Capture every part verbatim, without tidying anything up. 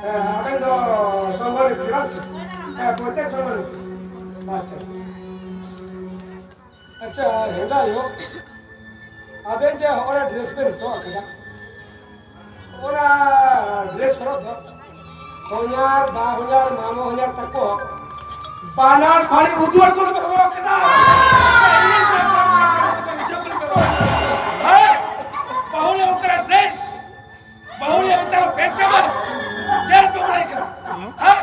ᱟᱵᱮᱱ ᱫᱚ ᱥᱚᱢᱵᱟᱞᱤ ᱠᱮᱞᱟᱥ? ᱦᱮᱸ, ᱯᱚᱧᱪᱟᱭᱮᱛ ᱥᱚᱢᱵᱟᱞᱤ᱾ ᱟᱪᱪᱷᱟ, ᱟᱪᱪᱷᱟ᱾ ᱟᱪᱪᱷᱟ, ᱦᱮᱸᱫᱟ ᱟᱭᱳ, ᱟᱵᱮᱱ ᱡᱮ ᱦᱚᱸᱜᱼᱚᱭ ᱰᱨᱮᱥ ᱵᱮᱱ ᱦᱚᱨᱚᱜ ᱟᱠᱟᱫᱟ, ᱚᱱᱟ ᱰᱨᱮᱥ ᱦᱚᱨᱚᱜ ᱫᱚ ᱦᱚᱧᱦᱟᱨ, ᱵᱟ ᱦᱚᱧᱦᱟᱨ, ᱢᱟᱢᱚ ᱦᱚᱧᱦᱟᱨ ᱛᱟᱠᱚ ᱵᱟᱱᱟᱨ ᱯᱷᱟᱹᱲᱤ ᱩᱫᱩᱜ ᱟᱠᱚ ᱞᱮᱠᱟ ᱦᱚᱨᱚᱜ ᱟᱠᱟᱫᱟ᱾ ᱦᱮᱸ? ᱵᱟᱹᱦᱩ ᱨᱮ ᱚᱱᱠᱟᱱᱟᱜ ᱰᱨᱮᱥ ᱵᱟᱹᱦᱩᱲᱤᱭᱟᱹ ᱚᱱᱠᱟ ᱯᱮᱱ ᱡᱟᱢᱟ, ᱪᱮᱫ ᱯᱮ ᱵᱟᱲᱟᱭ ᱠᱟᱱᱟ? ᱦᱮᱸ?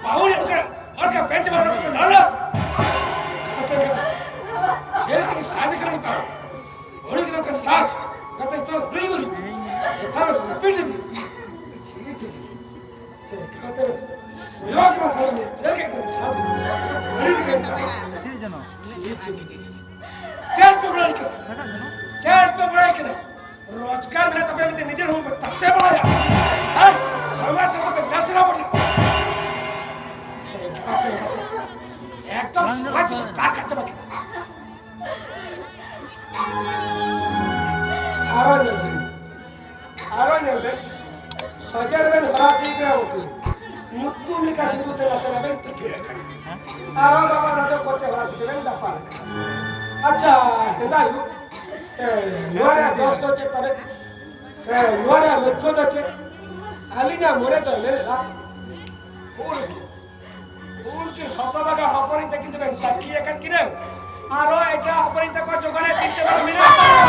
ᱵᱟᱹᱦᱩᱲᱤᱭᱟᱹ ᱚᱱᱠᱟ, ᱚᱱᱠᱟ ᱯᱮᱱ ᱡᱟᱢᱟ ᱦᱚᱨᱚᱜ ᱠᱟᱛᱮ ᱫᱟᱬᱟᱱᱟ? ᱠᱟᱛᱮ ᱠᱟᱛᱮ᱾ ᱪᱮᱫ ᱞᱮᱠᱟ ᱥᱟᱡᱽ ᱠᱟᱱᱟ ᱱᱮᱛᱟᱨ? ᱵᱟᱹᱦᱩᱲᱤᱭᱟᱹ ᱠᱟᱱᱟ ᱚᱱᱠᱟ ᱥᱟᱡᱽ, ᱠᱟᱛᱮ ᱱᱮᱛᱟᱨ ᱦᱩᱲᱤ ᱦᱩᱲᱤ᱾ ᱱᱮᱛᱟᱨ ᱨᱤᱯᱤᱴ ᱨᱤᱯᱤᱴ᱾ ᱪᱷᱤ, ᱪᱷᱤ, ᱪᱷᱤ, ᱪᱷᱤ᱾ ᱠᱟᱛᱮ ᱦᱩᱭᱩᱜ ᱠᱟᱱᱟ ᱥᱟᱞᱟ ᱱᱤᱭᱟᱹ, ᱪᱮᱫ ᱞᱮᱠᱟ ᱠᱟᱱᱟ ᱥᱟᱡᱽ? ᱪᱮᱫ ᱡᱮᱱᱚ? ᱪᱷᱤ, ᱪᱷᱤ, ᱪᱷᱤ, ᱪᱷᱤ, ᱪᱷᱤ᱾ ᱪᱮᱫ ᱯᱮ ᱵᱟᱲᱟᱭ ᱠᱟᱱᱟ? ᱪᱮᱫ ᱯᱮ ᱵᱟᱲᱟᱭ ᱠᱟᱱᱟ? ᱨᱳᱡᱽᱜᱟᱨ ᱢᱮᱱᱟᱜ ᱛᱟᱯᱮᱭᱟ ᱢᱮᱱᱛᱮ ᱱᱤᱡᱮᱨ ᱦᱚᱸ ᱛᱟᱥᱮ ᱵᱟᱲᱟᱭᱟ᱾ ᱦᱮᱸ? ᱥᱚᱢᱟᱡᱽ ᱥᱟᱶᱛᱟ ᱯᱮ ᱵᱮᱥ ᱨᱮ ᱵᱚᱱᱟ᱾ ᱮᱠᱫᱚᱢ ᱥᱚᱢᱟᱡᱽ ᱠᱚ ᱠᱟᱨ ᱠᱟᱴ ᱪᱟᱵᱟ ᱠᱮᱫᱟ᱾ ᱟᱨᱚ ᱧᱮᱞ ᱵᱮᱱ, ᱟᱨᱚ ᱧᱮᱞ ᱵᱮᱱ, ᱥᱚᱡᱷᱮ ᱨᱮᱵᱮᱱ ᱦᱚᱨᱟᱥᱤ ᱠᱟᱱᱟ ᱵᱚᱛᱤ, ᱧᱩᱛᱩᱢ ᱞᱮᱠᱟ ᱥᱤᱸᱫᱩᱨ ᱛᱮ ᱱᱟᱥᱮ ᱱᱟᱜ ᱵᱮᱱ ᱛᱤᱠᱤᱭᱮᱫ ᱠᱟᱱᱟ᱾ ᱟᱨᱚ ᱵᱟᱵᱟ ᱚᱱᱟ ᱫᱚ ᱠᱚᱪᱮ ᱦᱚᱨᱟᱥᱤ ᱛᱮᱵᱮᱱ ᱫᱟᱯᱟᱞ ᱠᱟᱱᱟ᱾ ᱟᱪᱪᱷᱟ, ᱦᱮᱸᱫᱟ ᱟᱭᱳ, ᱮ, ᱱᱚᱣᱟ ᱨᱮᱭᱟᱜ ᱫᱚᱥ ᱫᱚ ᱪᱮᱫ ᱛᱟᱵᱮᱱ? ᱮ, ᱱᱚᱣᱟ ᱨᱮᱭᱟᱜ ᱞᱚᱠᱠᱷᱚ ᱫᱚ ᱪᱮᱫ? ᱟᱹᱞᱤᱧᱟᱜ ᱢᱚᱱᱮ ᱫᱚᱭ ᱢᱮᱱᱮᱫᱟ, ᱩᱱᱠᱤᱱ, ᱩᱱᱠᱤᱱ ᱦᱚᱛᱚᱵᱟᱜᱟ ᱦᱚᱯᱚᱱᱤᱧ ᱛᱟᱹᱠᱤᱱ ᱫᱚᱵᱮᱱ ᱥᱟᱹᱠᱷᱤ ᱟᱠᱟᱫ ᱠᱤᱱᱟᱹ, ᱟᱨᱚ ᱮᱴᱟᱜ ᱦᱚᱯᱚᱱᱤᱧ ᱛᱟᱠᱚ ᱡᱚᱜᱟᱲᱮ ᱪᱤᱱᱛᱟᱹ ᱵᱟᱝ ᱢᱮᱱᱟᱜ ᱛᱟᱵᱚᱱᱟ᱾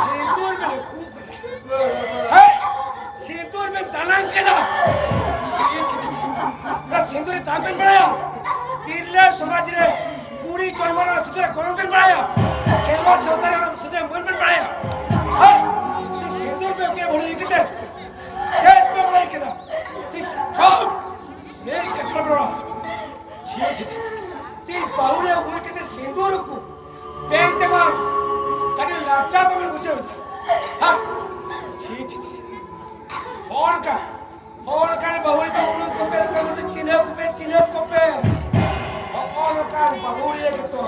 ᱥᱤᱸᱫᱩᱨ ᱵᱮᱱ ᱩᱠᱩ ᱠᱟᱫᱟ᱾ ᱦᱮᱸ? ᱥᱤᱸᱫᱩᱨ ᱵᱮᱱ ᱫᱟᱱᱟᱝ ᱠᱮᱫᱟ᱾ ᱪᱷᱤ, ᱪᱷᱤ, ᱪᱷᱤ, ᱪᱷᱤ᱾ ᱚᱱᱟ ᱥᱤᱸᱫᱩᱨ ᱨᱮ ᱫᱟᱢ ᱵᱮᱱ ᱵᱟᱲᱟᱭᱟ? ᱛᱤᱨᱞᱟᱹ ᱥᱚᱢᱟᱡᱽ ᱨᱮ ᱠᱩᱲᱤ ᱡᱚᱱᱢᱚ ᱨᱮ ᱥᱤᱸᱫᱩᱨ ᱨᱮ ᱜᱚᱱᱚᱝ ᱵᱮᱱ ᱵᱟᱲᱟᱭᱟ? ᱠᱷᱮᱞᱣᱟᱲ ᱥᱟᱶᱛᱟ ᱨᱮ ᱥᱤᱸᱫᱩᱨ ᱨᱮ ᱢᱟᱹᱱ ᱵᱮᱱ ᱵᱟᱲᱟᱭᱟ? ᱦᱮᱸ? ᱥᱤᱸᱫᱩᱨ ᱵᱮᱱ ᱩᱠᱩ ᱵᱷᱩᱲᱤ ᱠᱟᱛᱮ ᱪᱮᱫ ᱯᱮ ᱵᱟᱲᱟᱭ ᱠᱮᱫᱟ? ᱛᱤᱥ ᱪᱚᱯ! ᱢᱤᱫ ᱠᱟᱛᱷᱟ ᱵᱮᱱ ᱨᱚᱲᱟ? ᱪᱷᱤ, ᱪᱷᱤ, ᱪᱷᱤ᱾ ᱛᱤ ᱵᱟᱹᱦᱩᱲᱤᱭᱟᱹ ᱦᱩᱭ ᱠᱟᱛᱮ ᱥᱤᱸᱫᱩᱨ ᱠᱚ ᱯᱮᱱ ᱪᱟᱵᱟ᱾ ᱠᱟᱹᱴᱤᱡ ᱞᱟᱡᱟ ᱵᱟᱵᱮᱱ ᱵᱩᱡᱷᱟᱹᱣ ᱮᱫᱟ? ᱦᱟ? ᱪᱷᱤ, ᱪᱷᱤ, ᱪᱷᱤ, ᱪᱷᱤ᱾ ᱦᱚᱲ ᱠᱟ, ᱦᱚᱲ ᱠᱟ ᱵᱟᱹᱦᱩᱲᱤᱭᱟᱹ ᱩᱨᱩᱢ ᱠᱚᱯᱮ, ᱩᱨᱩᱢ ᱠᱚᱯᱮ, ᱪᱤᱱᱦᱟᱹᱯ ᱠᱚᱯᱮ, ᱪᱤᱱᱦᱟᱹᱯ ᱠᱚᱯᱮ᱾ ᱦᱚᱸᱜᱼᱚ ᱱᱚᱝᱠᱟᱱ ᱵᱟᱹᱦᱩᱲᱤᱭᱟᱹ ᱜᱮᱛᱚ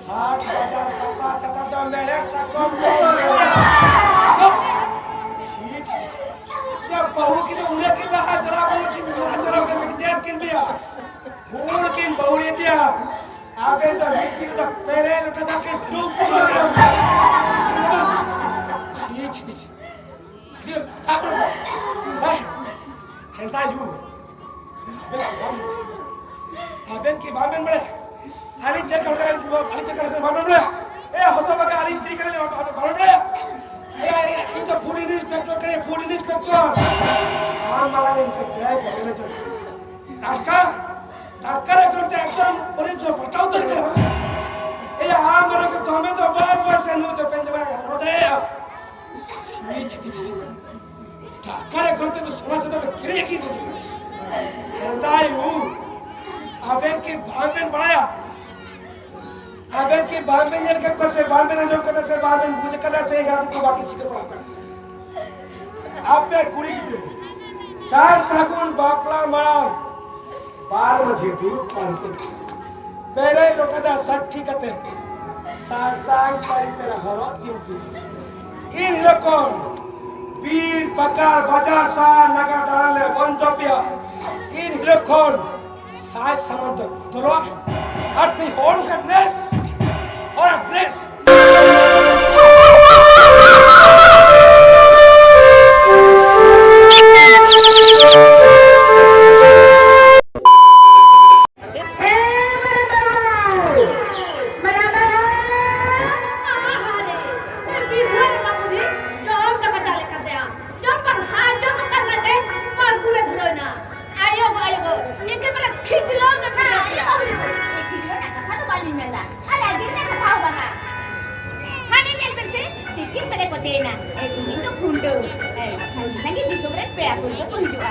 ᱦᱟᱴ ᱵᱟᱡᱟᱨ ᱯᱟᱛᱟ ᱪᱷᱟᱛᱟ ᱫᱚ ᱢᱮᱲᱦᱮᱫ ᱥᱟᱠᱚᱢ ᱠᱚ᱾ ᱪᱷᱤ, ᱪᱷᱤ, ᱪᱷᱤ, ᱪᱷᱤ᱾ ᱛᱟᱯᱚᱨᱮ, ᱦᱮᱸ, ᱦᱮᱸᱫᱟ ᱭᱩ᱾ ᱟᱵᱮᱱ ᱠᱤ ᱵᱟᱝ, ᱟᱵᱮᱱ ᱠᱤ ᱵᱟᱵᱮᱱ ᱵᱟᱲᱟᱭᱟ? ᱟᱹᱞᱤᱧ ᱪᱮᱫ ᱠᱟᱱᱟ, ᱟᱹᱞᱤᱧ ᱪᱮᱫ ᱠᱟᱱᱟ ᱵᱟᱵᱮᱱ ᱵᱟᱲᱟᱭᱟ? ᱮ, ᱦᱚᱛᱚ ᱵᱟᱜᱟ, ᱟᱹᱞᱤᱧ ᱪᱮᱫ ᱠᱟᱱᱟ ᱵᱟᱵᱮᱱ ᱵᱟᱲᱟᱭᱟ? ᱮ, ᱮ, ᱤᱧ ᱫᱚ food inspector ᱠᱟᱱᱟᱹᱧ, food inspector᱾ ᱟᱢ ᱢᱟᱨᱟᱝ ᱤᱧ ᱫᱚ bank manager᱾ ᱴᱟᱠᱟ, ᱴᱟᱠᱟ ᱨᱮ ᱠᱚᱱᱚ ᱮᱠᱫᱚᱢ ᱩᱱᱤ ᱫᱚ ᱵᱟᱪᱟᱣ ᱩᱛᱟᱹᱨ ᱠᱟᱱᱟ᱾ ᱮ, ᱟᱢ ᱢᱟᱨᱟᱝ ᱫᱚᱢᱮ ᱫᱚ ᱵᱟᱭ ᱵᱚᱭᱮᱥᱟ, ᱱᱩᱭ ᱫᱚ ᱵᱮᱧᱡᱟᱢᱟ ᱦᱚᱨᱚ ᱫᱟᱲᱮᱭᱟᱜᱼᱟ᱾ ᱪᱷᱤ, ᱪᱷᱤ, ᱪᱷᱤ, ᱪᱷᱤ᱾ ᱴᱟᱠᱟ ᱨᱮ ᱠᱚᱱᱚ ᱫᱚ ᱥᱚᱱᱟ ᱥᱮ ᱫᱚ ᱠᱤᱨᱤᱧ ᱟᱹᱠᱷᱨᱤᱧ ᱥᱮ ᱪᱮᱫ? ᱦᱮᱸᱫᱟ ᱭᱩ, ᱟᱵᱮᱱ ᱠᱤ ᱵᱟᱝ ᱵᱮᱱ ᱵᱟᱲᱟᱭᱟ? ᱟᱵᱮᱱ ᱠᱤ ᱵᱟᱝ ᱵᱮᱱ ᱧᱮᱞ ᱠᱟᱫ ᱠᱚᱣᱟ ᱥᱮ ᱵᱟᱝ ᱵᱮᱱ ᱟᱸᱡᱚᱢ ᱠᱟᱫᱟ ᱥᱮ ᱵᱟᱝ ᱵᱮᱱ ᱵᱩᱡᱽ ᱠᱟᱫᱟ ᱥᱮ ᱮᱸᱜᱟ ᱠᱚ ᱵᱟᱠᱚ ᱥᱤᱠᱷᱟᱹ ᱯᱟᱲᱦᱟᱣ ᱠᱟᱫᱟ? ᱟᱯᱮ ᱠᱩᱲᱤ ᱜᱤᱫᱽᱨᱟᱹ ᱥᱟᱨ ᱥᱟᱹᱜᱩᱱ ᱵᱟᱯᱞᱟ ᱢᱟᱲᱟᱝ ᱵᱟᱨ ᱢᱟᱹᱡᱷᱤ ᱫᱩᱲᱩᱵ ᱯᱟᱱᱛᱮ ᱯᱮᱨᱮᱡ ᱞᱚᱴᱟ ᱫᱟᱜ ᱥᱟᱹᱠᱷᱤ ᱠᱟᱛᱮ ᱥᱟᱥᱟᱝ ᱥᱟᱹᱲᱤ ᱛᱮᱞᱮ ᱦᱚᱨᱚᱜ ᱪᱤᱱᱯᱤ᱾ ᱤᱱ ᱦᱤᱞᱳᱜ ᱠᱷᱚᱱ ᱵᱤᱨ ᱯᱟᱠᱟᱲ ᱵᱟᱡᱟᱨ ᱥᱟᱦᱟᱨ ᱱᱟᱜᱟᱨ ᱫᱟᱬᱟᱱ ᱞᱮ ᱵᱚᱱᱫᱚ ᱯᱮᱭᱟ᱾ ᱤᱱ ᱦᱤᱞᱳᱜ ᱠᱷᱚᱱ ᱥᱟᱡᱽ ᱥᱟᱢᱟᱱ ᱫᱚ ᱵᱚᱫᱚᱞᱚᱜᱼᱟ᱾ ᱟᱨ ᱛᱮᱦᱮᱧ ᱦᱚᱲ ᱚᱱᱠᱟ dress, ᱦᱚᱲᱟᱜ dress᱾ ᱮ ᱢᱟᱨᱟᱝ ᱵᱟᱹᱵᱩ! ᱢᱟᱨᱟᱝ ᱵᱟᱹᱵᱩ! ᱟᱦᱟᱨᱮ! ᱩᱱᱤ ᱵᱤᱨᱵᱷᱩᱢ ᱨᱮᱱ ᱵᱟᱹᱵᱩ ᱫᱚ ᱡᱚᱢ ᱠᱟᱛᱷᱟ ᱪᱟᱞᱮᱫ ᱠᱟᱱ ᱛᱟᱭᱟ᱾ ᱡᱚᱢ ᱵᱟᱝ ᱦᱟᱡᱚᱢ ᱟᱠᱟᱱ ᱛᱟᱭᱛᱮ ᱯᱟᱹᱨᱠᱩ ᱨᱮ ᱫᱷᱩᱨᱟᱹᱣ ᱮᱱᱟ᱾ ᱟᱭᱳ ᱜᱚ, ᱟᱭᱳ ᱜᱚ, ᱮᱠᱮᱵᱟᱨᱮ ᱠᱷᱤᱡᱞᱟᱹᱣ ᱜᱮ ᱢᱮᱱᱟᱜ ᱯᱮᱭᱟ᱾ ᱮ ᱠᱷᱤᱡᱞᱟᱹᱣ ᱨᱮᱱᱟᱜ ᱠᱟᱛᱷᱟ ᱫᱚ ᱵᱟᱹᱞᱤᱧ ᱢᱮᱱᱫᱟ, ᱟᱨ ᱨᱟᱹᱜᱤ ᱨᱮᱱᱟᱜ ᱠᱟᱛᱷᱟ ᱦᱚᱸ ᱵᱟᱝᱟ᱾ ᱦᱟᱱᱮ ᱧᱮᱞ ᱯᱮ ᱥᱮ, ᱛᱤᱠᱤᱱ ᱵᱮᱲᱟ ᱠᱚ ᱛᱮᱭᱮᱱᱟ᱾ ᱮ, ᱛᱤᱦᱤᱧ ᱫᱚ ᱠᱷᱩᱱᱴᱟᱹᱣ᱾ ᱮ, ᱥᱟᱺᱜᱤᱧ ᱥᱟᱺᱜᱤᱧ ᱫᱤᱥᱚᱢ ᱨᱮᱱ ᱯᱮᱲᱟ ᱯᱩᱨᱵᱟᱹ ᱠᱚ ᱦᱤᱡᱩᱜᱼᱟ᱾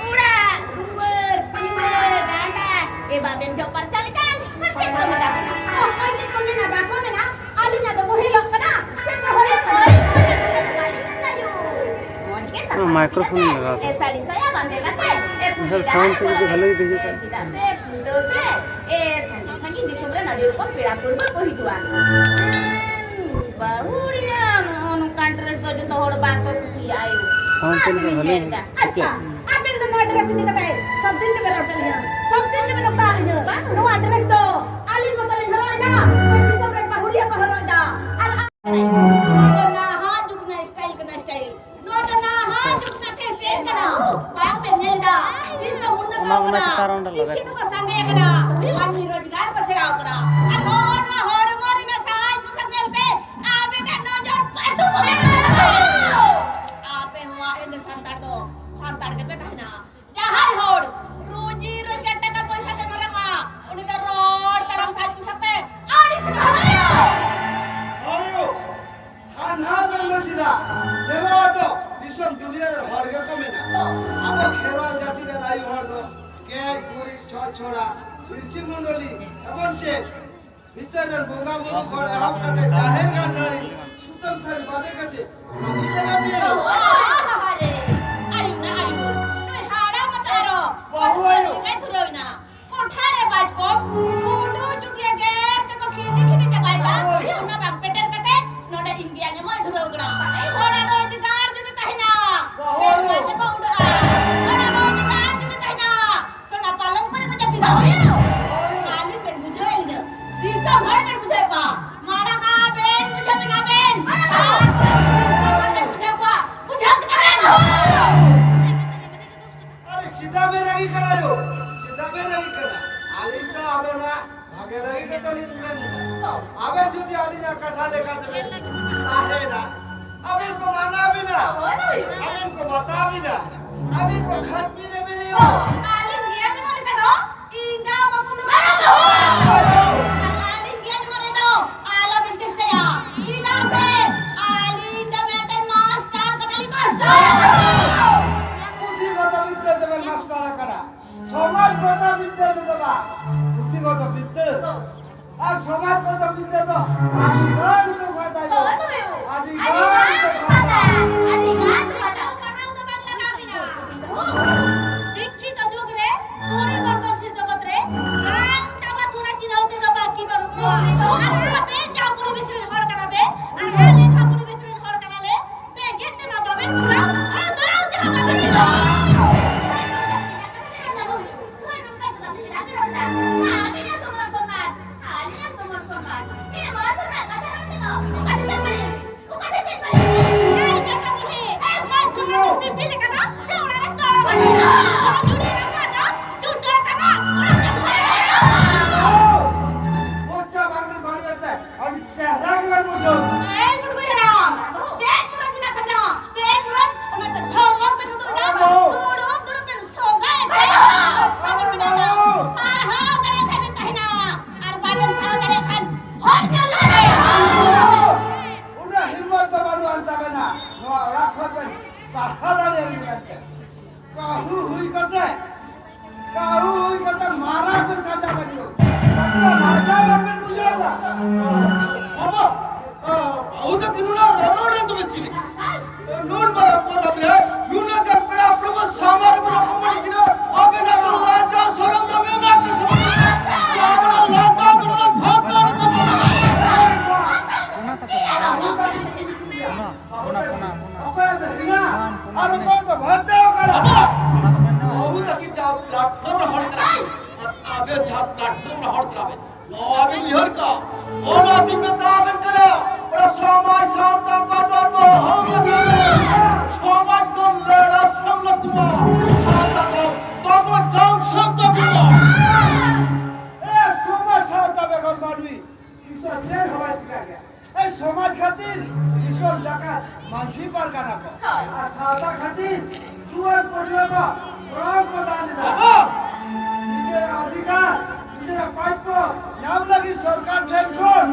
ᱚᱲᱟᱜ ᱫᱩᱣᱟᱹᱨ ᱯᱤᱸᱰᱟᱹ ᱰᱟᱸᱰᱟ, ᱮ, ᱵᱟᱵᱮᱱ ᱡᱚᱜ ᱯᱟᱨᱪᱟ ᱞᱮᱠᱷᱟᱱ ᱦᱚᱲ ᱪᱮᱫ ᱠᱚ ᱢᱮᱛᱟ ᱵᱮᱱᱟ? ᱚᱠᱚᱭ ᱪᱮᱫ ᱠᱚ ᱢᱮᱱᱟ ᱵᱟᱠᱚ ᱢᱮᱱᱟ, ᱟᱹᱞᱤᱧᱟᱜ ᱫᱚ ᱵᱚᱦᱮᱞᱚᱜ ᱠᱟᱱᱟ ᱥᱮ ᱵᱚᱦᱮᱞᱚᱜ ᱠᱟᱱᱟ? ᱚᱱᱟ ᱠᱟᱛᱷᱟ ᱫᱚ ᱵᱟᱹᱞᱤᱧ ᱢᱮᱱᱫᱟ ᱭᱳ᱾ ᱢᱚᱡᱽ ᱜᱮ ᱥᱟᱯᱷᱟ ᱥᱟᱹᱯᱷᱤ ᱠᱟᱛᱮ, ᱮ, ᱥᱟᱹᱲᱤ ᱥᱟᱭᱟ ᱵᱟᱸᱫᱮ ᱠᱟᱛᱮ, ᱮ, ᱠᱩᱞᱦᱤ ᱫᱟᱬᱟᱱ ᱠᱚᱨᱮ᱾ ᱪᱮᱫᱟᱜ ᱥᱮ ᱠᱷᱩᱱᱴᱟᱹᱣ ᱥᱮ, ᱮ, ᱥᱟᱺᱜᱤᱧ ᱥᱟᱺᱜᱤᱧ ᱫᱤᱥᱚᱢ ᱨᱮᱱ ᱟᱹᱰᱤ ᱨᱚᱠᱚᱢ ᱯᱮᱲᱟ ᱯᱩᱨᱵᱟᱹ ᱠᱚ ᱦᱤᱡᱩᱜᱼᱟ᱾ ᱵᱟᱹᱦᱩᱲᱤᱭᱟᱹ, ᱱᱚᱜᱼᱚ ᱱᱚᱝᱠᱟᱱ dress ᱫᱚ ᱡᱚᱛᱚ ᱦᱚᱲ ᱵᱟᱝ ᱠᱚ ᱠᱩᱥᱤᱭᱟᱜᱼᱟ ᱭᱳ᱾ ᱚᱱᱟᱛᱮᱞᱤᱧ ᱢᱮᱱᱫᱟ᱾ ᱟᱪᱪᱷᱟ, ᱟᱵᱮᱱ ᱫᱚ ᱱᱚᱣᱟ dress ᱤᱫᱤ ᱠᱟᱛᱮ ᱥᱚᱵ ᱫᱤᱱ ᱜᱮᱵᱮᱱ ᱨᱚᱲ ᱠᱟᱹᱞᱤᱧᱟ, ᱥᱚᱵ ᱫᱤᱱ ᱜᱮᱵᱮᱱ ᱚᱠᱛᱟ ᱟᱹᱞᱤᱧᱟ᱾ ᱱᱚᱣᱟ dress ᱫᱚ ᱟᱹᱞᱤᱧ ᱢᱚᱛᱚ ᱞᱤᱧ ᱦᱚᱨᱚᱜ ᱮᱫᱟ ᱥᱮ ᱫᱤᱥᱚᱢ ᱨᱮᱱ ᱵᱟᱹᱦᱩᱲᱤᱭᱟᱹ ᱠᱚ ᱦᱚᱨᱚᱜ ᱮᱫᱟ? ᱟᱨ ᱱᱚᱣᱟ ᱫᱚ ᱱᱟᱦᱟᱜ ᱡᱩᱜᱽ ᱨᱮᱱᱟᱜ style ᱠᱟᱱᱟ, style᱾ ᱱᱚᱣᱟ ᱫᱚ ᱠᱟᱱᱟ, ᱵᱟᱝ ᱯᱮ ᱧᱮᱞ ᱮᱫᱟ? ᱛᱤᱥ ᱦᱚᱸ ᱩᱱᱱᱚᱛᱚ ᱚᱱᱟ, ᱚᱱᱟ ᱠᱟᱱᱟ, ᱪᱮᱛᱟᱱ ᱨᱮ ᱚᱸᱰᱮ ᱞᱟᱜᱟᱭ ᱥᱤᱠᱠᱷᱤᱛ ᱠᱚ ᱥᱟᱸᱜᱮ ᱟᱠᱟᱱᱟ, ᱢᱟᱹᱱᱢᱤ ᱨᱳᱡᱽᱜᱟᱨ ᱠᱚ ᱥᱮᱬᱟ ᱟᱠᱟᱫᱟ᱾ ᱟᱨ ᱦᱚᱸ ᱱᱚᱣᱟ ᱦᱚᱲᱢᱚ ᱨᱮᱱᱟᱜ ᱥᱟᱡᱽ ᱯᱳᱥᱟᱠ ᱧᱮᱞᱛᱮ ᱟᱯᱮ ᱴᱷᱮᱱ ᱱᱚᱡᱚᱨ ᱯᱟᱹᱴᱩ ᱠᱚ ᱢᱮᱱᱟᱜ ᱛᱟᱯᱮᱭᱟ᱾ ᱟᱯᱮ ᱦᱚᱸ ᱮᱱᱫᱚ ᱥᱟᱱᱛᱟᱲ ᱫᱚ ᱥᱟᱱᱛᱟᱲ ᱜᱮᱯᱮ ᱛᱟᱦᱮᱱᱟ᱾ ᱡᱟᱦᱟᱸᱭ ᱦᱚᱲ ᱨᱩᱡᱤ ᱨᱳᱡᱽᱜᱟᱨ ᱴᱟᱠᱟ ᱯᱚᱭᱥᱟ ᱛᱮ ᱢᱟᱨᱟᱝᱟ, ᱩᱱᱤ ᱫᱚ ᱨᱚᱲ ᱛᱟᱲᱟᱢ ᱥᱟᱡᱽ ᱯᱳᱥᱟᱠ ᱛᱮ ᱟᱹᱲᱤᱥ ᱜᱮ ᱵᱩᱡᱷᱟᱹᱣᱟ᱾ ᱦᱳᱭ᱾ ᱦᱟᱱᱦᱟᱨ ᱢᱮᱱ ᱫᱚ ᱪᱮᱫᱟᱜ? ᱧᱮᱞᱚᱜᱼᱟ ᱛᱚ, ᱫᱤᱥᱚᱢ ᱫᱩᱱᱤᱭᱟᱹ ᱨᱮᱱ ᱦᱚᱲ ᱜᱮᱠᱚ ᱢᱮᱱᱟ, ᱟᱵᱚ ᱠᱷᱮᱨᱣᱟᱞ ᱡᱟᱹᱛᱤ ᱨᱮᱱ ᱟᱭᱳ ᱦᱚᱲ ᱫᱚ ᱜᱮᱡ ᱜᱩᱨᱤᱡ, ᱪᱷᱚᱸᱪ ᱪᱷᱚᱲᱟ, ᱯᱤᱲᱪᱤ ᱢᱚᱱᱰᱚᱞᱤ, ᱮᱵᱚᱝ ᱪᱮᱫ ᱵᱷᱤᱛᱟᱹᱨ ᱨᱮᱱ ᱵᱚᱸᱜᱟ ᱵᱩᱨᱩ ᱠᱷᱚᱱ ᱮᱦᱚᱵ ᱠᱟᱛᱮ ᱡᱟᱦᱮᱨ ᱜᱟᱲ ᱫᱷᱟᱹᱨᱤᱡ ᱥᱩᱛᱟᱹᱢ ᱥᱟᱹᱲᱤ ᱵᱟᱸᱫᱮ ᱠᱟᱛᱮ ᱠᱟᱹᱢᱤ ᱞᱟᱜᱟ ᱯᱮᱭᱟ᱾ ᱟᱦᱟᱦᱟᱨᱮ, ᱟᱭᱩ ᱱᱟ ᱟᱭᱩ, ᱱᱩᱭ ᱦᱟᱲᱟᱢ ᱢᱟᱛᱚ ᱟᱨᱚ ᱵᱟᱹᱦᱩ ᱟᱭᱳ᱾ ᱵᱟᱹᱦᱩ ᱟᱭᱳ ᱫᱷᱩᱨᱟᱹᱣ ᱮᱱᱟ᱾ ᱠᱚᱴᱷᱟ ᱨᱮ ᱵᱟᱡᱽ ᱠᱚᱢ, ᱜᱩᱰᱩ ᱪᱩᱴᱤᱭᱟᱹ ᱜᱮᱨ ᱛᱮᱠᱚ ᱠᱷᱤᱸᱰᱤ ᱠᱷᱤᱸᱰᱤ ᱪᱟᱵᱟᱭᱮᱫᱟ᱾ ᱦᱳᱭ᱾ ᱚᱱᱟ ᱵᱟᱝ ᱯᱮᱴᱮᱨ ᱠᱟᱛᱮ ᱱᱚᱰᱮ ᱤᱧ ᱜᱮᱭᱟᱱ ᱮᱢᱚᱜ ᱮ ᱫᱷᱩᱨᱟᱹᱣ ᱠᱟᱱᱟ᱾ ᱦᱚᱲᱟᱜ ᱨᱳᱡᱽᱜᱟᱨ ᱡᱩᱫᱤ ᱛᱟᱦᱮᱱᱟ, ᱦᱳᱭ᱾ ᱥᱮᱨᱢᱟ ᱛᱮᱠᱚ ᱩᱰᱟᱹᱜᱼᱟ᱾ ᱦᱚᱲᱟᱜ ᱨᱳᱡᱽᱜᱟᱨ ᱡᱩᱫᱤ ᱛᱟᱦᱮᱱᱟ, ᱥᱚᱱᱟ ᱯᱟᱞᱚᱝ ᱠᱚᱨᱮ ᱠᱚ ᱡᱟᱹᱯᱤᱫᱟ᱾ ᱦᱳᱭ᱾ ᱟᱹᱞᱤᱧ ᱵᱮᱱ ᱵᱩᱡᱷᱟᱹᱣᱮᱫ ᱞᱤᱧᱟᱹ, ᱫᱤᱥᱚᱢ ᱦᱚᱲ ᱵᱮᱱ ᱵᱩᱡᱷᱟᱹᱣᱮᱫ ᱠᱚᱣᱟ᱾ ᱢᱟᱲᱟᱝ ᱟᱵᱮᱱ ᱵᱩᱡᱷᱟᱹᱣ ᱵᱮᱱᱟ ᱵᱮᱱ᱾ ᱟᱨ ᱫᱤᱥᱚᱢ ᱦᱚᱲ ᱵᱮᱱ ᱵᱩᱡᱷᱟᱹᱣ ᱠᱚᱣᱟ᱾ ᱵᱩᱡᱷᱟᱹᱣ ᱠᱮᱫᱟ ᱵᱮᱱ? ᱟᱨᱮ ᱪᱮᱫᱟᱜ ᱵᱮᱱ ᱨᱟᱹᱜᱤ ᱠᱟᱱᱟ ᱭᱳ? ᱪᱮᱫᱟᱜ ᱵᱮᱱ ᱨᱟᱹᱜᱤ ᱠᱟᱱᱟ? ᱟᱹᱞᱤᱧ ᱫᱚ ᱟᱵᱮᱱᱟᱜ ᱵᱷᱟᱜᱮ ᱞᱟᱹᱜᱤᱫ ᱜᱮᱛᱚ ᱞᱤᱧ ᱢᱮᱱ ᱮᱫᱟ᱾ ᱟᱵᱮᱱ ᱡᱩᱫᱤ ᱟᱹᱞᱤᱧᱟᱜ ᱠᱟᱛᱷᱟ ᱞᱮᱠᱟ ᱛᱮᱵᱮᱱ ᱛᱟᱦᱮᱱᱟ, ᱟᱵᱮᱱ ᱠᱚ ᱢᱟᱱᱟ ᱵᱮᱱᱟ, ᱟᱵᱮᱱ ᱠᱚ ᱵᱟᱛᱟ ᱵᱮᱱᱟ, ᱟᱵᱮᱱ ᱠᱚ ᱠᱷᱟᱹᱛᱤᱨ ᱨᱮᱵᱮᱱ ᱦᱩᱭᱩᱜᱼᱟ᱾ ᱟᱹᱞᱤᱧ ᱜᱮ ᱟᱹᱞᱤᱧ ᱢᱟ ᱞᱮᱠᱟ ᱫᱚ ᱤᱧ ᱫᱚ ᱵᱟᱹᱵᱩ ᱫᱚ ᱵᱟᱝ ᱫᱚ᱾ ᱟᱨ ᱟᱹᱞᱤᱧ ᱜᱮ ᱟᱹᱞᱤᱧ ᱢᱟ ᱨᱮᱫᱚ ᱟᱞᱚᱵᱮᱱ ᱪᱮᱥᱴᱟᱭᱟ᱾ ᱪᱮᱫᱟᱜ ᱥᱮ ᱟᱹᱞᱤᱧ ᱫᱚ ᱢᱤᱫᱴᱮᱱ ᱢᱟᱥᱴᱟᱨ ᱠᱟᱱᱟᱞᱤᱧ, ᱢᱟᱥᱴᱟᱨ᱾ ᱯᱩᱛᱷᱤ ᱠᱚᱫᱚ ᱢᱤᱫᱴᱮᱱ ᱫᱚᱵᱮᱱ ᱢᱟᱥᱴᱟᱨ ᱠᱟᱱᱟ᱾ ᱥᱚᱢᱟᱡᱽ ᱵᱟᱪᱟᱣ ᱵᱤᱫᱽᱫᱟᱹ ᱛᱮᱫᱚ ᱵᱟᱝ, ᱯᱩᱛᱷᱤ ᱠᱚᱫᱚ ᱵᱤᱫᱽᱫᱟᱹ᱾ ᱟᱨ ᱥᱚᱢᱟᱡᱽ ᱵᱟᱪᱟᱣ ᱵᱤᱫᱽᱫᱟᱹ ᱫᱚ ᱟᱹᱰᱤ ᱜᱟᱱ ᱛᱚᱯᱷᱟᱛᱟ ᱭᱳ᱾ ᱦᱳᱭ, ᱦᱳᱭ᱾ ᱟᱹᱰᱤ ᱜᱟᱱ ᱛᱚᱯᱷᱟᱛᱟ᱾ ᱟᱹᱰᱤ ᱜᱟᱱ ᱛᱚᱯᱷᱟᱛᱟ᱾ ᱯᱟᱲᱦᱟᱣ ᱫᱚ ᱵᱟᱝ ᱞᱟᱜᱟᱣ ᱵᱤᱱᱟ᱾ ᱥᱤᱠᱠᱷᱤᱛᱚ ᱡᱩᱜᱽ ᱨᱮ, ᱯᱚᱨᱤᱵᱚᱨᱛᱚᱱᱥᱤᱞ ᱡᱚᱜᱚᱛ ᱨᱮ, ᱨᱟᱝ ᱛᱟᱢᱟ ᱥᱚᱱᱟ ᱪᱤᱱᱦᱟᱹᱣ ᱛᱮᱫᱚ ᱵᱟᱹᱠᱤ ᱵᱟᱹᱱᱩᱜ ᱠᱚᱣᱟ᱾ ᱟᱨ ᱟᱵᱮᱱ ᱡᱟᱦᱟᱸ ᱯᱚᱨᱤᱵᱮᱥ ᱨᱮᱱ ᱦᱚᱲ ᱠᱟᱱᱟ ᱵᱮᱱ, ᱟᱨ ᱟᱞᱮ ᱡᱟᱦᱟᱸ ᱯᱚᱨᱤᱵᱮᱥ ᱨᱮᱱ ᱦᱚᱲ ᱠᱟᱱᱟᱞᱮ, ᱵᱮᱸᱜᱮᱫ ᱛᱮᱢᱟ ᱵᱟᱵᱮᱱ ᱯᱩᱨᱟᱹᱣ, ᱦᱟᱛᱲᱟᱹᱣ ᱛᱮᱦᱚᱸ ᱵᱟᱵᱮᱱ ᱯᱩᱨᱟᱹᱣ᱾ ᱮᱭ ᱴᱟᱴᱟ ᱵᱩᱲᱦᱤ, ᱢᱟᱱ ᱥᱚᱱᱢᱟᱱ ᱫᱚ ᱛᱤᱯᱤ ᱞᱮᱠᱟ ᱫᱚ ᱥᱟᱦᱟ ᱫᱟᱲᱮᱭᱟᱜ ᱠᱟᱱ ᱛᱟᱦᱮᱸ᱾ ᱠᱟᱹᱦᱩ ᱦᱩᱭ ᱠᱟᱛᱮ, ᱠᱟᱹᱦᱩ ᱦᱩᱭ ᱠᱟᱛᱮ ᱢᱟᱨᱟᱝ ᱵᱮᱱ ᱥᱟᱡᱟᱣ ᱞᱟᱹᱜᱤᱫ᱾ ᱞᱟᱡᱟ ᱵᱟᱝ ᱵᱮᱱ ᱵᱩᱡᱷᱟᱹᱣ ᱮᱫᱟ? ᱵᱟᱵᱟ, ᱵᱟᱹᱦᱩ ᱛᱟᱹᱠᱤᱱ ᱱᱩᱱᱟᱹᱜ ᱨᱚᱨᱚᱲ ᱨᱮ ᱫᱚᱵᱮ ᱪᱤᱞᱤ? ᱱᱩᱱ ᱢᱟᱨᱟᱝ ᱯᱚᱨᱚᱵᱽ ᱨᱮ ᱱᱩᱱᱟᱹᱜ ᱜᱟᱱ ᱯᱮᱲᱟ ᱯᱨᱚᱵᱷᱩ ᱥᱟᱢᱟᱝ ᱨᱮᱵᱚᱱ ᱚᱯᱚᱢᱟᱱ ᱠᱤᱱᱟ᱾ ᱟᱵᱮᱱᱟᱜ ᱫᱚ ᱞᱟᱡᱟ ᱥᱚᱨᱚᱢ ᱫᱚ ᱢᱮᱱᱟᱜ ᱜᱮ ᱥᱮ ᱵᱟᱝ? ᱥᱮ ᱟᱵᱚᱱᱟᱜ ᱞᱟᱡᱟ ᱫᱚ ᱵᱷᱚᱛ ᱫᱚ ᱱᱤᱛᱚᱜ ᱫᱚ ᱢᱮᱱᱟᱜᱼᱟ? ᱚᱱᱟ ᱠᱟᱛᱷᱟ ᱠᱟᱱᱟ᱾ ᱚᱱᱟ, ᱚᱱᱟ, ᱚᱱᱟ, ᱚᱱᱟ᱾ ᱚᱠᱚᱭ ᱫᱚ ᱦᱮᱱᱟᱜ? ᱟᱨ ᱚᱠᱚᱭ ᱫᱚ ᱵᱷᱚᱛ ᱫᱚ ᱚᱠᱟᱨᱮ? ᱵᱟᱹᱦᱩ ᱛᱟᱹᱠᱤᱱ ᱡᱟᱦᱟᱸ platform ᱨᱮ ᱦᱚᱲ ᱠᱟᱱᱟ ᱠᱤᱱ, ᱟᱵᱮᱱ ᱡᱟᱦᱟᱸ platform ᱨᱮ ᱦᱚᱲ ᱠᱟᱱᱟ ᱵᱮᱱ, ᱱᱚᱣᱟ ᱵᱤᱱ ᱩᱭᱦᱟᱹᱨ ᱠᱟᱜᱼᱟ, ᱚᱱᱟ ᱛᱤᱧ ᱢᱮᱛᱟ ᱵᱮᱱ ᱠᱟᱱᱟ, ᱚᱱᱟ ᱥᱚᱢᱟᱡᱽ ᱥᱟᱶᱛᱟ ᱠᱚᱫᱚ ᱫᱚᱦᱚ ᱠᱟᱛᱮ ᱵᱮᱱ, ᱥᱚᱢᱟᱡᱽ ᱫᱚ ᱞᱟᱲᱟ ᱥᱟᱢᱞᱟ ᱠᱚᱢᱟ, ᱥᱟᱶᱛᱟ ᱫᱚ ᱵᱟᱵᱚ ᱡᱚᱢ ᱥᱟᱶᱛᱟ ᱠᱚᱢᱟ᱾ ᱮ ᱥᱚᱢᱟᱡᱽ ᱥᱟᱶᱛᱟ ᱵᱮᱜᱚᱨ ᱢᱟᱹᱱᱢᱤ ᱤᱥᱚᱨ ᱪᱮᱫ ᱦᱚᱸ ᱵᱟᱭ ᱪᱤᱠᱟ ᱜᱮᱭᱟ᱾ ᱮ ᱥᱚᱢᱟᱡᱽ ᱠᱷᱟᱹᱛᱤᱨ ᱫᱤᱥᱚᱢ ᱡᱟᱠᱟᱛ ᱢᱟᱹᱡᱷᱤ ᱯᱟᱨᱜᱟᱱᱟ ᱠᱚ, ᱟᱨ ᱥᱟᱶᱛᱟ ᱠᱷᱟᱹᱛᱤᱨ ᱡᱩᱣᱟᱹᱱ ᱯᱟᱹᱴᱷᱩᱣᱟᱹ ᱠᱚ ᱥᱨᱚᱢ ᱠᱚ ᱫᱟᱱ ᱮᱫᱟ᱾ ᱵᱟᱵᱟ! ᱱᱤᱡᱮᱨᱟᱜ ᱚᱫᱷᱤᱠᱟᱨ, ᱱᱤᱡᱮᱨᱟᱜ ᱯᱨᱟᱯᱯᱚ ᱧᱟᱢ ᱞᱟᱹᱜᱤᱫ ᱥᱚᱨᱠᱟᱨ ᱴᱷᱮᱱ ᱠᱷᱚᱱ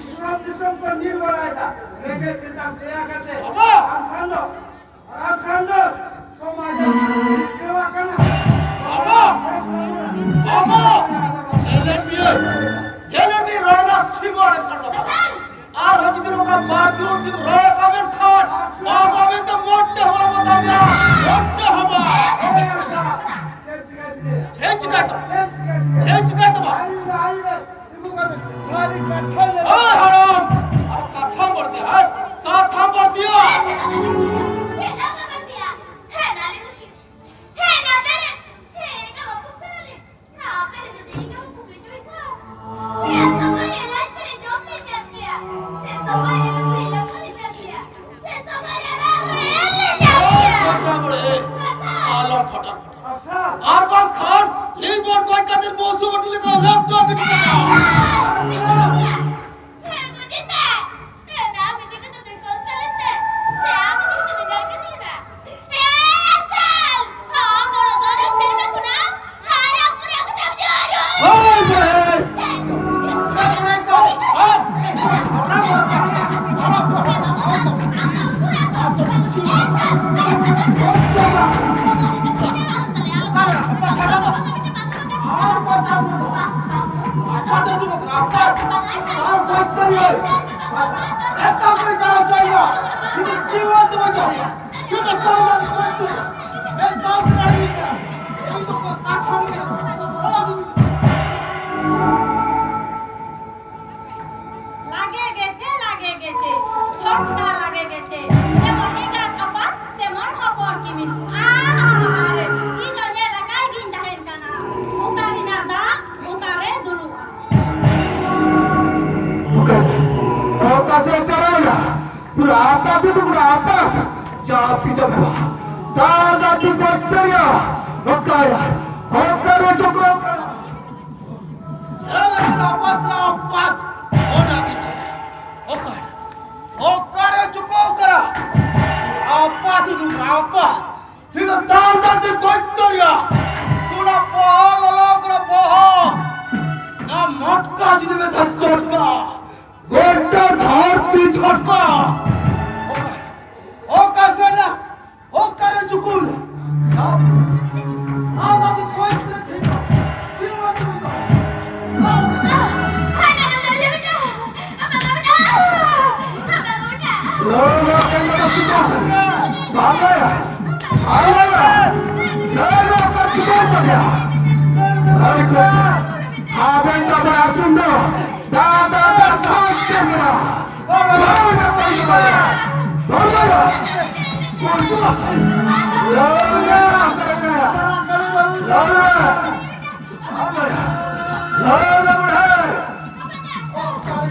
ᱥᱨᱚᱢ ᱫᱤᱥᱚᱢ ᱠᱚ ᱧᱤᱨ ᱵᱟᱲᱟᱭᱮᱫᱟ᱾ ᱨᱮᱸᱜᱮᱡ ᱛᱮᱛᱟᱝ ᱫᱮᱭᱟ ᱠᱟᱛᱮ ᱵᱟᱵᱟ! ᱟᱢ ᱠᱷᱟᱱ ᱫᱚ, ᱟᱢ ᱠᱷᱟᱱ ᱫᱚ ᱥᱚᱢᱟᱡᱽ ᱮᱢ ᱵᱤᱪᱷᱟᱹᱣᱟᱜ ᱠᱟᱱᱟ᱾ ᱵᱟᱵᱟ! ᱵᱟᱵᱟ! ᱧᱮᱞᱮᱫ ᱢᱮᱭᱟᱹᱧ, ᱧᱮᱞᱮᱫ ᱢᱮᱭᱟᱹᱧ, ᱨᱚᱲ ᱨᱮᱱᱟᱜ ᱥᱤᱢᱟᱹ ᱟᱲᱮᱢ ᱠᱟᱱ ᱵᱟᱵᱟ᱾ ᱟᱨᱦᱚᱸ ᱡᱩᱫᱤ ᱱᱚᱝᱠᱟ ᱵᱟᱨ ᱡᱳᱨ ᱛᱮᱢ ᱨᱚᱲ ᱠᱟᱜ ᱢᱮᱱᱠᱷᱟᱱ, ᱟᱢ ᱟᱢᱮ ᱛᱮ ᱢᱚᱴᱮ ᱦᱚᱸ ᱵᱟᱵᱚ ᱛᱟᱢ ᱭᱟ, ᱢᱚᱴᱮ ᱦᱚᱸ ᱵᱟᱝ᱾ ᱪᱮᱫ ᱪᱤᱠᱟᱹᱭ ᱛᱟᱢᱟ? ᱪᱮᱫ ᱪᱤᱠᱟᱹᱭ ᱛᱟᱢᱟ? ᱥᱟᱹᱨᱤ ᱠᱟᱛᱷᱟ ᱞᱟᱹᱭ᱾ ᱳᱭ ᱦᱟᱲᱟᱢ, ᱟᱨ ᱠᱟᱛᱷᱟᱢ ᱵᱟᱹᱲᱛᱤᱭᱟ, ᱦᱮᱸ? ᱠᱟᱛᱷᱟᱢ ᱵᱟᱹᱲᱛᱤᱭᱟ᱾ ᱟᱞᱚᱢ ᱯᱷᱟᱴᱟ ᱯᱷᱟᱴᱟ᱾ ᱟᱨ ᱵᱟᱝᱠᱷᱟᱱ ᱞᱤᱵᱚᱱ ᱜᱚᱡ ᱠᱟᱛᱮ ᱵᱚᱥᱩ ᱵᱟᱹᱴᱤ ᱞᱮᱠᱟ ᱞᱮᱯᱴᱚ ᱜᱤᱰᱤ ᱠᱟᱜᱼᱟ᱾ ᱞᱟᱜᱮ ᱜᱮᱪᱮ, ᱞᱟᱜᱮ ᱜᱮᱪᱮ, ᱡᱷᱚᱴᱠᱟ ᱞᱟᱜᱮ ᱜᱮᱪᱮ, ᱡᱮᱢᱚᱱ ᱮᱸᱜᱟᱛ ᱟᱯᱟᱛ, ᱛᱮᱢᱚᱱ ᱦᱚᱯᱚᱱ ᱠᱤᱢᱤᱱ᱾ ᱟᱦᱟᱦᱟᱦᱟ, ᱤᱧ ᱫᱚ ᱧᱮᱞ ᱟᱠᱟᱭ ᱜᱤᱧ ᱛᱟᱦᱮᱱ ᱠᱟᱱᱟ᱾ ᱚᱠᱟ ᱨᱮᱱᱟᱜ ᱫᱟᱜ, ᱚᱠᱟ ᱨᱮ ᱫᱩᱲᱩᱵᱼᱟ᱾ ᱚᱠᱟ, ᱚᱠᱟ ᱥᱮᱫ ᱪᱟᱞᱟᱣ ᱮᱱᱟ? ᱯᱩᱨᱟᱹ ᱟᱯᱟᱛ ᱫᱚ ᱯᱩᱨᱟᱹ ᱟᱯᱟᱛ᱾ ᱡᱟ ᱯᱤᱡᱟ ᱵᱮᱵᱟ᱾ ᱫᱟᱫᱟ ᱛᱤ ᱠᱚ ᱛᱮᱨᱤᱭᱟ᱾ ᱚᱠᱟᱭᱟ? ᱚᱠᱟᱨᱮ ᱪᱚᱠᱚ ᱠᱟᱱᱟ? ᱪᱮᱫ ᱞᱮᱠᱟᱱ ᱟᱯᱟᱛ ᱠᱟᱱᱟ ᱟᱯᱟᱛ? ᱚᱱᱟ ᱜᱮ ᱪᱟᱞᱟᱜ᱾ ᱚᱠᱟᱨᱮ? ᱚᱠᱟᱨᱮ ᱪᱩᱠᱟᱹᱣ ᱠᱟᱱᱟ? ᱟᱯᱟᱛ ᱫᱚ ᱟᱯᱟᱛ᱾ ᱛᱤᱱᱟᱹᱜ ᱫᱟᱱ ᱫᱟᱱ ᱛᱮ ᱜᱚᱡ ᱩᱛᱟᱹᱨ ᱭᱟ᱾ ᱛᱩᱱᱟ ᱯᱚᱦᱚ ᱞᱚᱞᱚ ᱠᱟᱱᱟ ᱯᱚᱦᱚ᱾ ᱱᱟ ᱢᱚᱴᱠᱟ ᱡᱩᱫᱤ ᱢᱮᱛᱟ ᱪᱚᱴᱠᱟ᱾ ᱜᱚᱴᱟ ᱫᱷᱟᱹᱨᱛᱤ ᱪᱷᱚᱴᱠᱟ᱾ ᱚᱠᱟᱨᱮ? ᱚᱠᱟ ᱥᱮᱫ ᱨᱮ? ᱚᱠᱟᱨᱮ ᱪᱩᱠᱩᱞ? ᱟᱢ ᱟᱢ ᱟᱹᱰᱤ ᱠᱚᱭᱮᱠ ᱫᱤᱱ ᱛᱮ ᱪᱮᱫ ᱦᱚᱸ ᱵᱟᱹᱱᱩᱜ ᱫᱚ᱾ ᱞᱚ, ᱞᱚ, ᱞᱚ, ᱞᱚ, ᱪᱩᱠᱩᱞ᱾ ᱵᱟᱵᱟ, ᱵᱟᱵᱟ, ᱞᱚ, ᱞᱚ, ᱚᱠᱟ ᱪᱩᱠᱩᱞ ᱥᱟᱵᱭᱟ? ᱟᱵᱮᱱ ᱫᱚ ᱵᱟᱭ ᱟᱹᱛᱩ ᱫᱚ᱾ ᱫᱟ, ᱫᱟ, ᱫᱟ, ᱥᱟᱶᱛᱮ ᱢᱮᱱᱟᱜᱼᱟ᱾ ᱵᱟᱵᱟ, ᱵᱟᱵᱟ, ᱵᱟᱵᱟ, ᱵᱟᱵᱟ, ᱵᱟᱵᱟ, ᱵᱟᱵᱟ, ᱵᱟᱵᱟ, ᱵᱟᱵᱟ, ᱵᱟᱵᱟ, ᱵᱟᱵᱟ,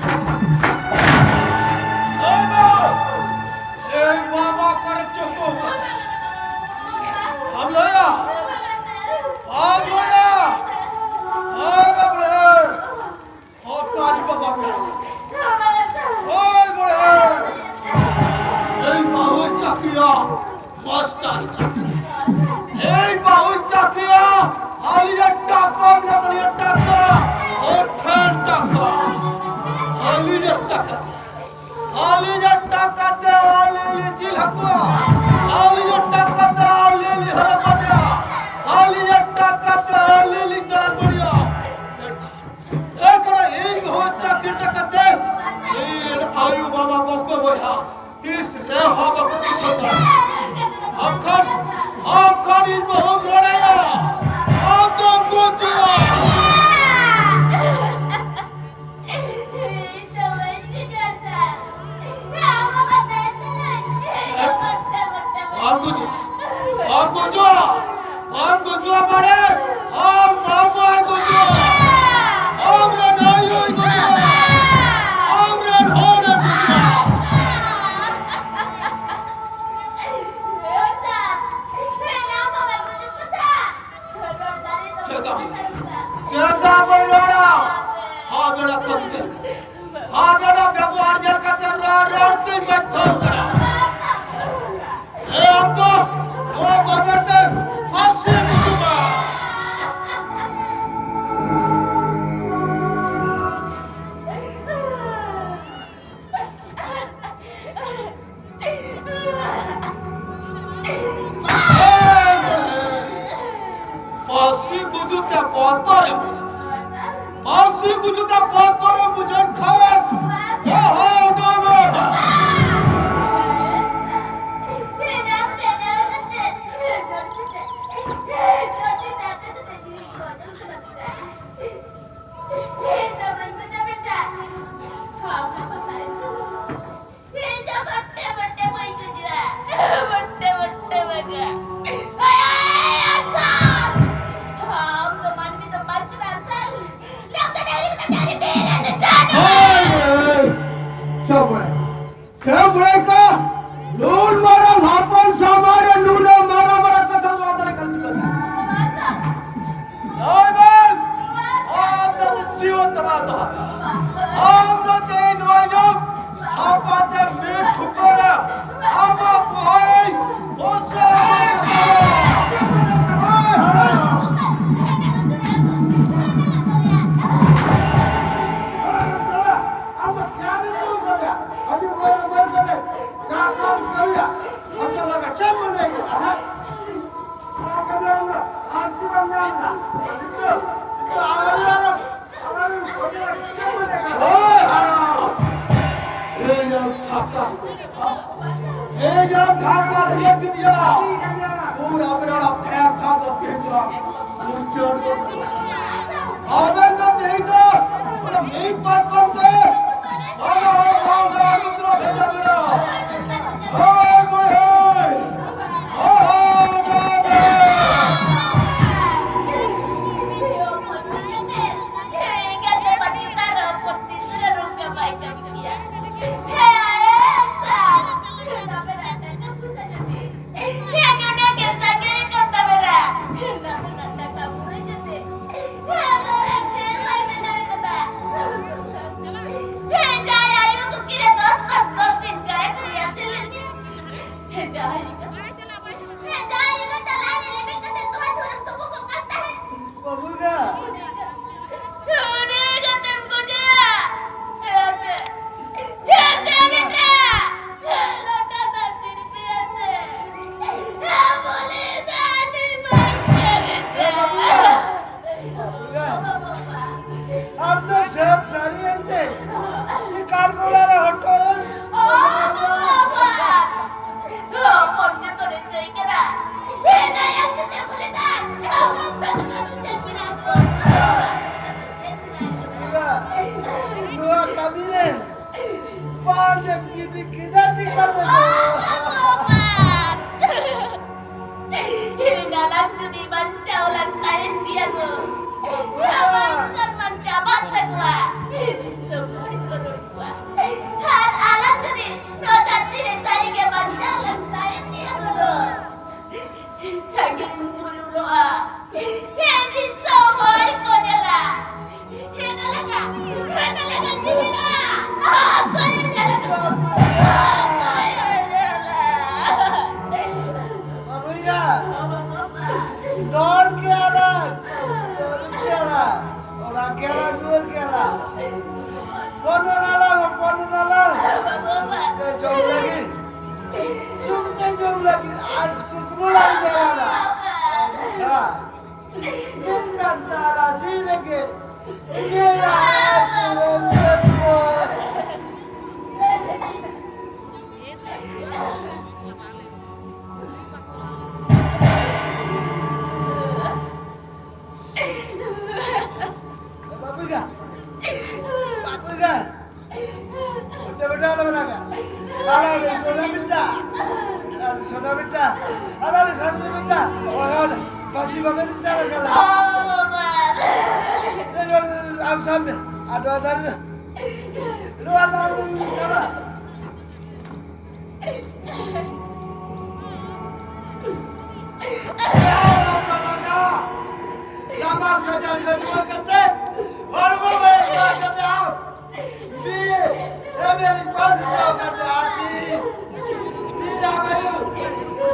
ᱵᱟᱵᱟ, ᱵᱟᱵᱟ, ᱮᱭ ᱵᱟᱵᱟ, ᱚᱠᱟᱨᱮ ᱪᱚᱠᱚ ᱠᱟᱫᱟ? ᱟᱢ ᱞᱟᱹᱭᱟ? ᱟᱢ ᱞᱟᱹᱭᱟ? ᱮᱭ ᱵᱟᱵᱟ, ᱮᱭ᱾ ᱚᱠᱟᱨᱮ ᱵᱟᱵᱟ ᱢᱮᱱᱟᱭ ᱠᱟᱫᱮᱭᱟ? ᱳᱭ ᱵᱚᱲᱮ! ᱮᱭ ᱵᱟᱹᱦᱩ ᱪᱟᱹᱠᱨᱤᱭᱟ, ᱢᱟᱥᱴᱟᱨ ᱪᱟᱹᱠᱨᱤ᱾ ᱮᱭ ᱵᱟᱹᱦᱩ ᱪᱟᱹᱠᱨᱤᱭᱟ, ᱟᱹᱞᱤᱧᱟᱜ ᱴᱟᱠᱟ ᱢᱮᱱᱟᱜ ᱛᱟᱹᱞᱤᱧᱟ, ᱴᱟᱠᱟ, ᱦᱳᱴᱮᱞ ᱴᱟᱠᱟ, ᱟᱹᱞᱤᱧᱟᱜ ᱴᱟᱠᱟ ᱛᱮ᱾ ᱟᱹᱞᱤᱧᱟᱜ ᱴᱟᱠᱟ ᱛᱮ ᱟᱹᱞᱤᱧ ᱞᱤᱧ ᱡᱤᱞ ᱦᱟᱹᱠᱩᱣᱟ᱾ ᱵᱟᱢ ᱜᱩᱡᱩᱜᱼᱟ, ᱵᱟᱢ ᱜᱩᱡᱩᱜᱼᱟ, ᱵᱟᱢ ᱜᱩᱡᱩᱜᱼᱟ ᱢᱟᱱᱮ ᱟᱢ ᱵᱟᱢ ᱜᱩᱡᱩᱜᱼᱟ, ᱟᱢ ᱨᱮᱱ ᱟᱭᱳᱭ ᱜᱩᱡᱩᱜᱼᱟ, ᱟᱢ ᱨᱮᱱ ᱦᱚᱲᱮ ᱜᱩᱡᱩᱜᱼᱟ᱾ ᱪᱮᱫᱟᱜ, ᱪᱮᱫᱟᱜ ᱵᱟᱹᱧ ᱨᱚᱲᱟ? ᱦᱟ ᱵᱮᱲᱟ ᱠᱟᱹᱢᱤ ᱪᱮᱫ ᱞᱮᱠᱟ? ᱟᱵᱮᱱᱟᱜ ᱵᱮᱵᱚᱦᱟᱨ ᱧᱮᱞ ᱠᱟᱛᱮ ᱨᱚᱲ ᱨᱚᱲ ᱛᱮᱧ ᱵᱟᱫᱽᱫᱷᱚ ᱠᱟᱱᱟ᱾ ᱦᱮᱸ, ᱟᱢ ᱫᱚ ᱱᱚᱣᱟ ᱵᱟᱵᱮᱨ ᱛᱮ ᱯᱷᱟᱸᱥᱤ ᱜᱩᱡᱩᱜ ᱢᱮ᱾ ᱯᱟᱹᱥᱤ ᱜᱩᱡᱩᱜ ᱛᱮ ᱵᱚᱛᱚᱨᱮᱢ ᱵᱩᱡᱷᱟᱹᱣᱟ᱾ ᱯᱟᱹᱥᱤ ᱜᱩᱡᱩᱜ ᱛᱮ ᱵᱚᱛᱚᱨᱮᱢ ᱵᱩᱡᱷᱟᱹᱣ ᱠᱷᱟᱱ, ᱦᱚᱦᱚ ᱩᱰᱩᱠ ᱢᱮ᱾ ᱤᱧ ᱫᱚ ᱢᱚᱴᱮ ᱢᱚᱴᱮ ᱵᱟᱹᱧ ᱵᱩᱡᱷᱟᱹᱣᱟ᱾ ᱢᱚᱴᱮ ᱢᱚᱴᱮ ᱵᱟᱝᱟ᱾ ᱮᱭ, ᱮᱭ, ᱟᱨᱥᱟᱞ! ᱟᱢ ᱫᱚ ᱢᱟᱹᱱᱢᱤ ᱫᱚ ᱵᱟᱝ ᱠᱟᱱᱟ, ᱟᱨᱥᱟᱞ᱾ ᱟᱢ ᱫᱚ ᱰᱟᱹᱝᱨᱤ ᱠᱟᱱᱟᱢ, ᱰᱟᱹᱝᱨᱤ, ᱰᱟᱹᱝᱨᱤ ᱨᱮᱱ ᱡᱟᱱᱣᱟᱨ᱾ ᱦᱳᱭ, ᱦᱳᱭ᱾ ᱪᱮᱫ ᱵᱚᱲᱟᱭ ᱠᱚ? ᱪᱮᱫ ᱵᱚᱲᱟᱭ ᱠᱚ? ᱱᱩᱱ ᱢᱟᱨᱟᱝ ᱦᱚᱯᱚᱱ ᱥᱟᱢᱟᱝ ᱨᱮ ᱱᱩᱱᱟᱹᱜ ᱢᱟᱨᱟᱝ ᱢᱟᱨᱟᱝ ᱠᱟᱛᱷᱟ ᱨᱚᱲ ᱫᱟᱲᱮ ᱠᱟᱱ ᱪᱤᱠᱟᱹ? ᱟᱨᱥᱟᱞ! ᱞᱟᱹᱭ ᱢᱮ, ᱟᱢ ᱫᱚ ᱡᱤᱣᱮᱫ ᱫᱚ ᱵᱟᱢ ᱫᱚᱦᱚᱭᱟ᱾ ᱟᱢ ᱫᱚ ᱛᱮᱦᱮᱧ ᱱᱚᱣᱟ ᱧᱩᱛ ᱦᱟᱯᱟᱛᱮ ᱢᱤᱫ ᱴᱷᱩᱠᱟᱹᱨᱟ᱾ ᱟᱢᱟᱜ ᱵᱚᱦᱚᱜ ᱤᱧ ᱯᱚᱥᱟᱜ ᱟᱢᱟ᱾ ᱦᱳᱭ, ᱦᱳᱭ᱾ ᱟᱢ ᱫᱚ ᱠᱮᱱᱮ ᱫᱩᱲᱩᱵ ᱠᱟᱱᱟ? ᱟᱹᱰᱤ ᱵᱚᱲ ᱩᱢᱮᱨ ᱠᱟᱛᱮ ᱪᱟ ᱠᱟᱯ ᱠᱟᱹᱢᱤᱭᱟ᱾ ᱟᱢ ᱫᱚ ᱵᱟᱝᱟ ᱪᱮᱫ ᱮᱢ ᱞᱟᱹᱭ ᱠᱮᱫᱟ, ᱦᱮᱸ? ᱤᱧ ᱟᱢ ᱴᱷᱟᱠᱟ, ᱤᱧ ᱟᱢ ᱴᱷᱟᱠᱟ ᱵᱷᱮᱡᱟ ᱠᱮᱫᱮᱭᱟ᱾ ᱯᱩᱨᱟ ᱵᱮᱲᱟ ᱯᱷᱮᱸᱠ ᱯᱷᱟᱸᱠ ᱵᱷᱮᱡᱟ᱾ ᱩᱪᱟᱹᱲ ᱫᱚ ᱟᱵᱮᱱ ᱫᱚ ᱛᱮᱦᱮᱧ ᱫᱚ ᱚᱱᱟ ᱢᱤᱫ ᱯᱟᱨᱠᱚᱢ ᱛᱮ ᱵᱟᱵᱟ ᱦᱚᱲ ᱵᱟᱝ ᱫᱚ ᱟᱹᱜᱩ ᱛᱚᱨᱟ ᱵᱷᱮᱡᱟ ᱵᱮᱲᱟ᱾ ᱦᱳᱭ, ᱵᱩᱲᱦᱤ᱾ ᱪᱟᱹᱭ ᱠᱟᱱᱟ᱾ ᱦᱮᱸ, ᱱᱟᱭᱟ ᱛᱮ ᱪᱮᱫ ᱠᱚ ᱞᱟᱹᱭᱫᱟ? ᱟᱢ ᱥᱟᱶ ᱫᱚ ᱪᱮᱫ ᱢᱮᱱᱟᱜ ᱛᱟᱢᱟ? ᱱᱚᱣᱟ ᱠᱟᱹᱢᱤ ᱨᱮ ᱵᱟᱝ ᱮᱢ ᱜᱤᱰᱤ ᱠᱮᱫᱟ ᱪᱤᱠᱟᱹᱛᱮ? ᱱᱟᱞᱟᱝ ᱡᱩᱫᱤ ᱵᱟᱧᱪᱟᱣ ᱞᱮᱱ ᱛᱟᱦᱮᱱ ᱜᱮᱭᱟ ᱠᱚ, ᱟᱢᱟᱜ ᱥᱚᱱᱢᱟᱱ ᱪᱟᱵᱟᱜ ᱛᱟᱠᱚᱣᱟ᱾ ᱫᱤᱥᱚᱢ ᱦᱚᱲ ᱠᱚ ᱨᱚᱲ ᱠᱚᱣᱟ᱾ ᱟᱨ ᱟᱞᱟᱝ ᱡᱩᱫᱤ ᱱᱚᱣᱟ ᱫᱷᱟᱹᱨᱛᱤ ᱨᱮ ᱥᱟᱹᱨᱤ ᱜᱮ ᱵᱟᱧᱪᱟᱣ ᱞᱮᱱ ᱛᱟᱦᱮᱱ ᱜᱮᱭᱟ ᱠᱚ, ᱥᱟᱺᱜᱤᱧ ᱵᱩᱨᱩ ᱨᱚᱜᱼᱟ᱾ ᱦᱮᱸ, ᱫᱤᱥᱚᱢ ᱦᱚᱲ ᱠᱚ ᱧᱮᱞᱟ᱾ ᱦᱮᱸ, ᱱᱟᱞᱟᱝᱟ, ᱦᱮᱸ, ᱱᱟᱞᱟᱝᱟ ᱧᱮᱞᱟ᱾ ᱚᱠᱚᱭᱮ ᱧᱮᱞᱟ? ᱚᱠᱚᱭᱮ ᱧᱮᱞᱟ? ᱵᱟᱵᱩᱭᱟ, ᱫᱚᱱ ᱠᱮᱜᱼᱟ ᱞᱟᱝ, ᱫᱚᱱ ᱠᱮᱜᱼᱟ ᱞᱟᱝ, ᱚᱲᱟᱜ ᱠᱮᱜᱼᱟ ᱞᱟᱝ, ᱫᱩᱣᱟᱹᱨ ᱠᱮᱜᱼᱟ ᱞᱟᱝ᱾ ᱦᱚᱯᱚᱱ ᱮᱱᱟ ᱞᱟᱝ, ᱦᱚᱯᱚᱱ ᱮᱱᱟ ᱞᱟᱝ᱾ ᱥᱩᱠ ᱛᱮ ᱡᱚᱢ ᱞᱟᱹᱜᱤᱫ, ᱥᱩᱠ ᱛᱮ ᱡᱚᱢ ᱞᱟᱹᱜᱤᱫ ᱟᱸᱥ ᱠᱩᱠᱢᱩ ᱞᱟᱝ ᱧᱮᱞᱟ ᱞᱟᱝ᱾ ᱮᱱᱠᱷᱟᱱ ᱢᱮᱱᱠᱷᱟᱱ ᱛᱟᱨᱟᱥᱤᱧ ᱨᱮᱜᱮ ᱢᱮᱞᱟ ᱥᱩᱨᱮᱱ ᱥᱮᱴᱮᱨ᱾ ᱵᱟᱹᱵᱩᱭᱟ, ᱵᱟᱹᱵᱩᱭᱟ᱾ ᱵᱮᱴᱟ, ᱵᱮᱴᱟ, ᱟᱞᱚ ᱵᱮᱱᱟᱜᱟ᱾ ᱟᱞᱚ ᱨᱮ ᱥᱳᱱᱟ ᱵᱮᱴᱟ᱾ ᱟᱞᱚ ᱨᱮ ᱥᱳᱱᱟ ᱵᱮᱴᱟ᱾ ᱟᱞᱚ ᱨᱮ ᱥᱟᱱᱩ ᱵᱮᱴᱟ᱾ ᱳᱭ, ᱳᱭ, ᱯᱟᱹᱥᱤ ᱵᱟᱵᱮ ᱨᱮ ᱪᱟᱞᱟᱜ ᱠᱟᱱᱟ᱾ ᱟᱢ ᱥᱟᱢᱱᱮ᱾ ᱟᱫᱚ ᱟᱫᱚ᱾ ᱱᱚᱣᱟ ᱫᱚ ᱟᱞᱚ ᱨᱮ ᱥᱟᱢᱟ᱾ ᱮ ᱨᱟᱡᱟ ᱵᱟᱝᱟ᱾ ᱞᱟᱢᱟ ᱠᱟᱡᱟ ᱞᱟᱹᱴᱩ ᱠᱟᱛᱮ, ᱦᱚᱲᱢᱚ ᱵᱮᱥ ᱠᱟᱛᱮ ᱟᱢ ᱵᱤ ᱮ ᱮᱢ ᱮ ᱨᱮ ᱯᱟᱥ ᱦᱚᱪᱚ ᱟᱠᱟᱱ ᱫᱚ ᱟᱨ ᱛᱤ, ᱛᱤ ᱟᱢ ᱟᱭᱳ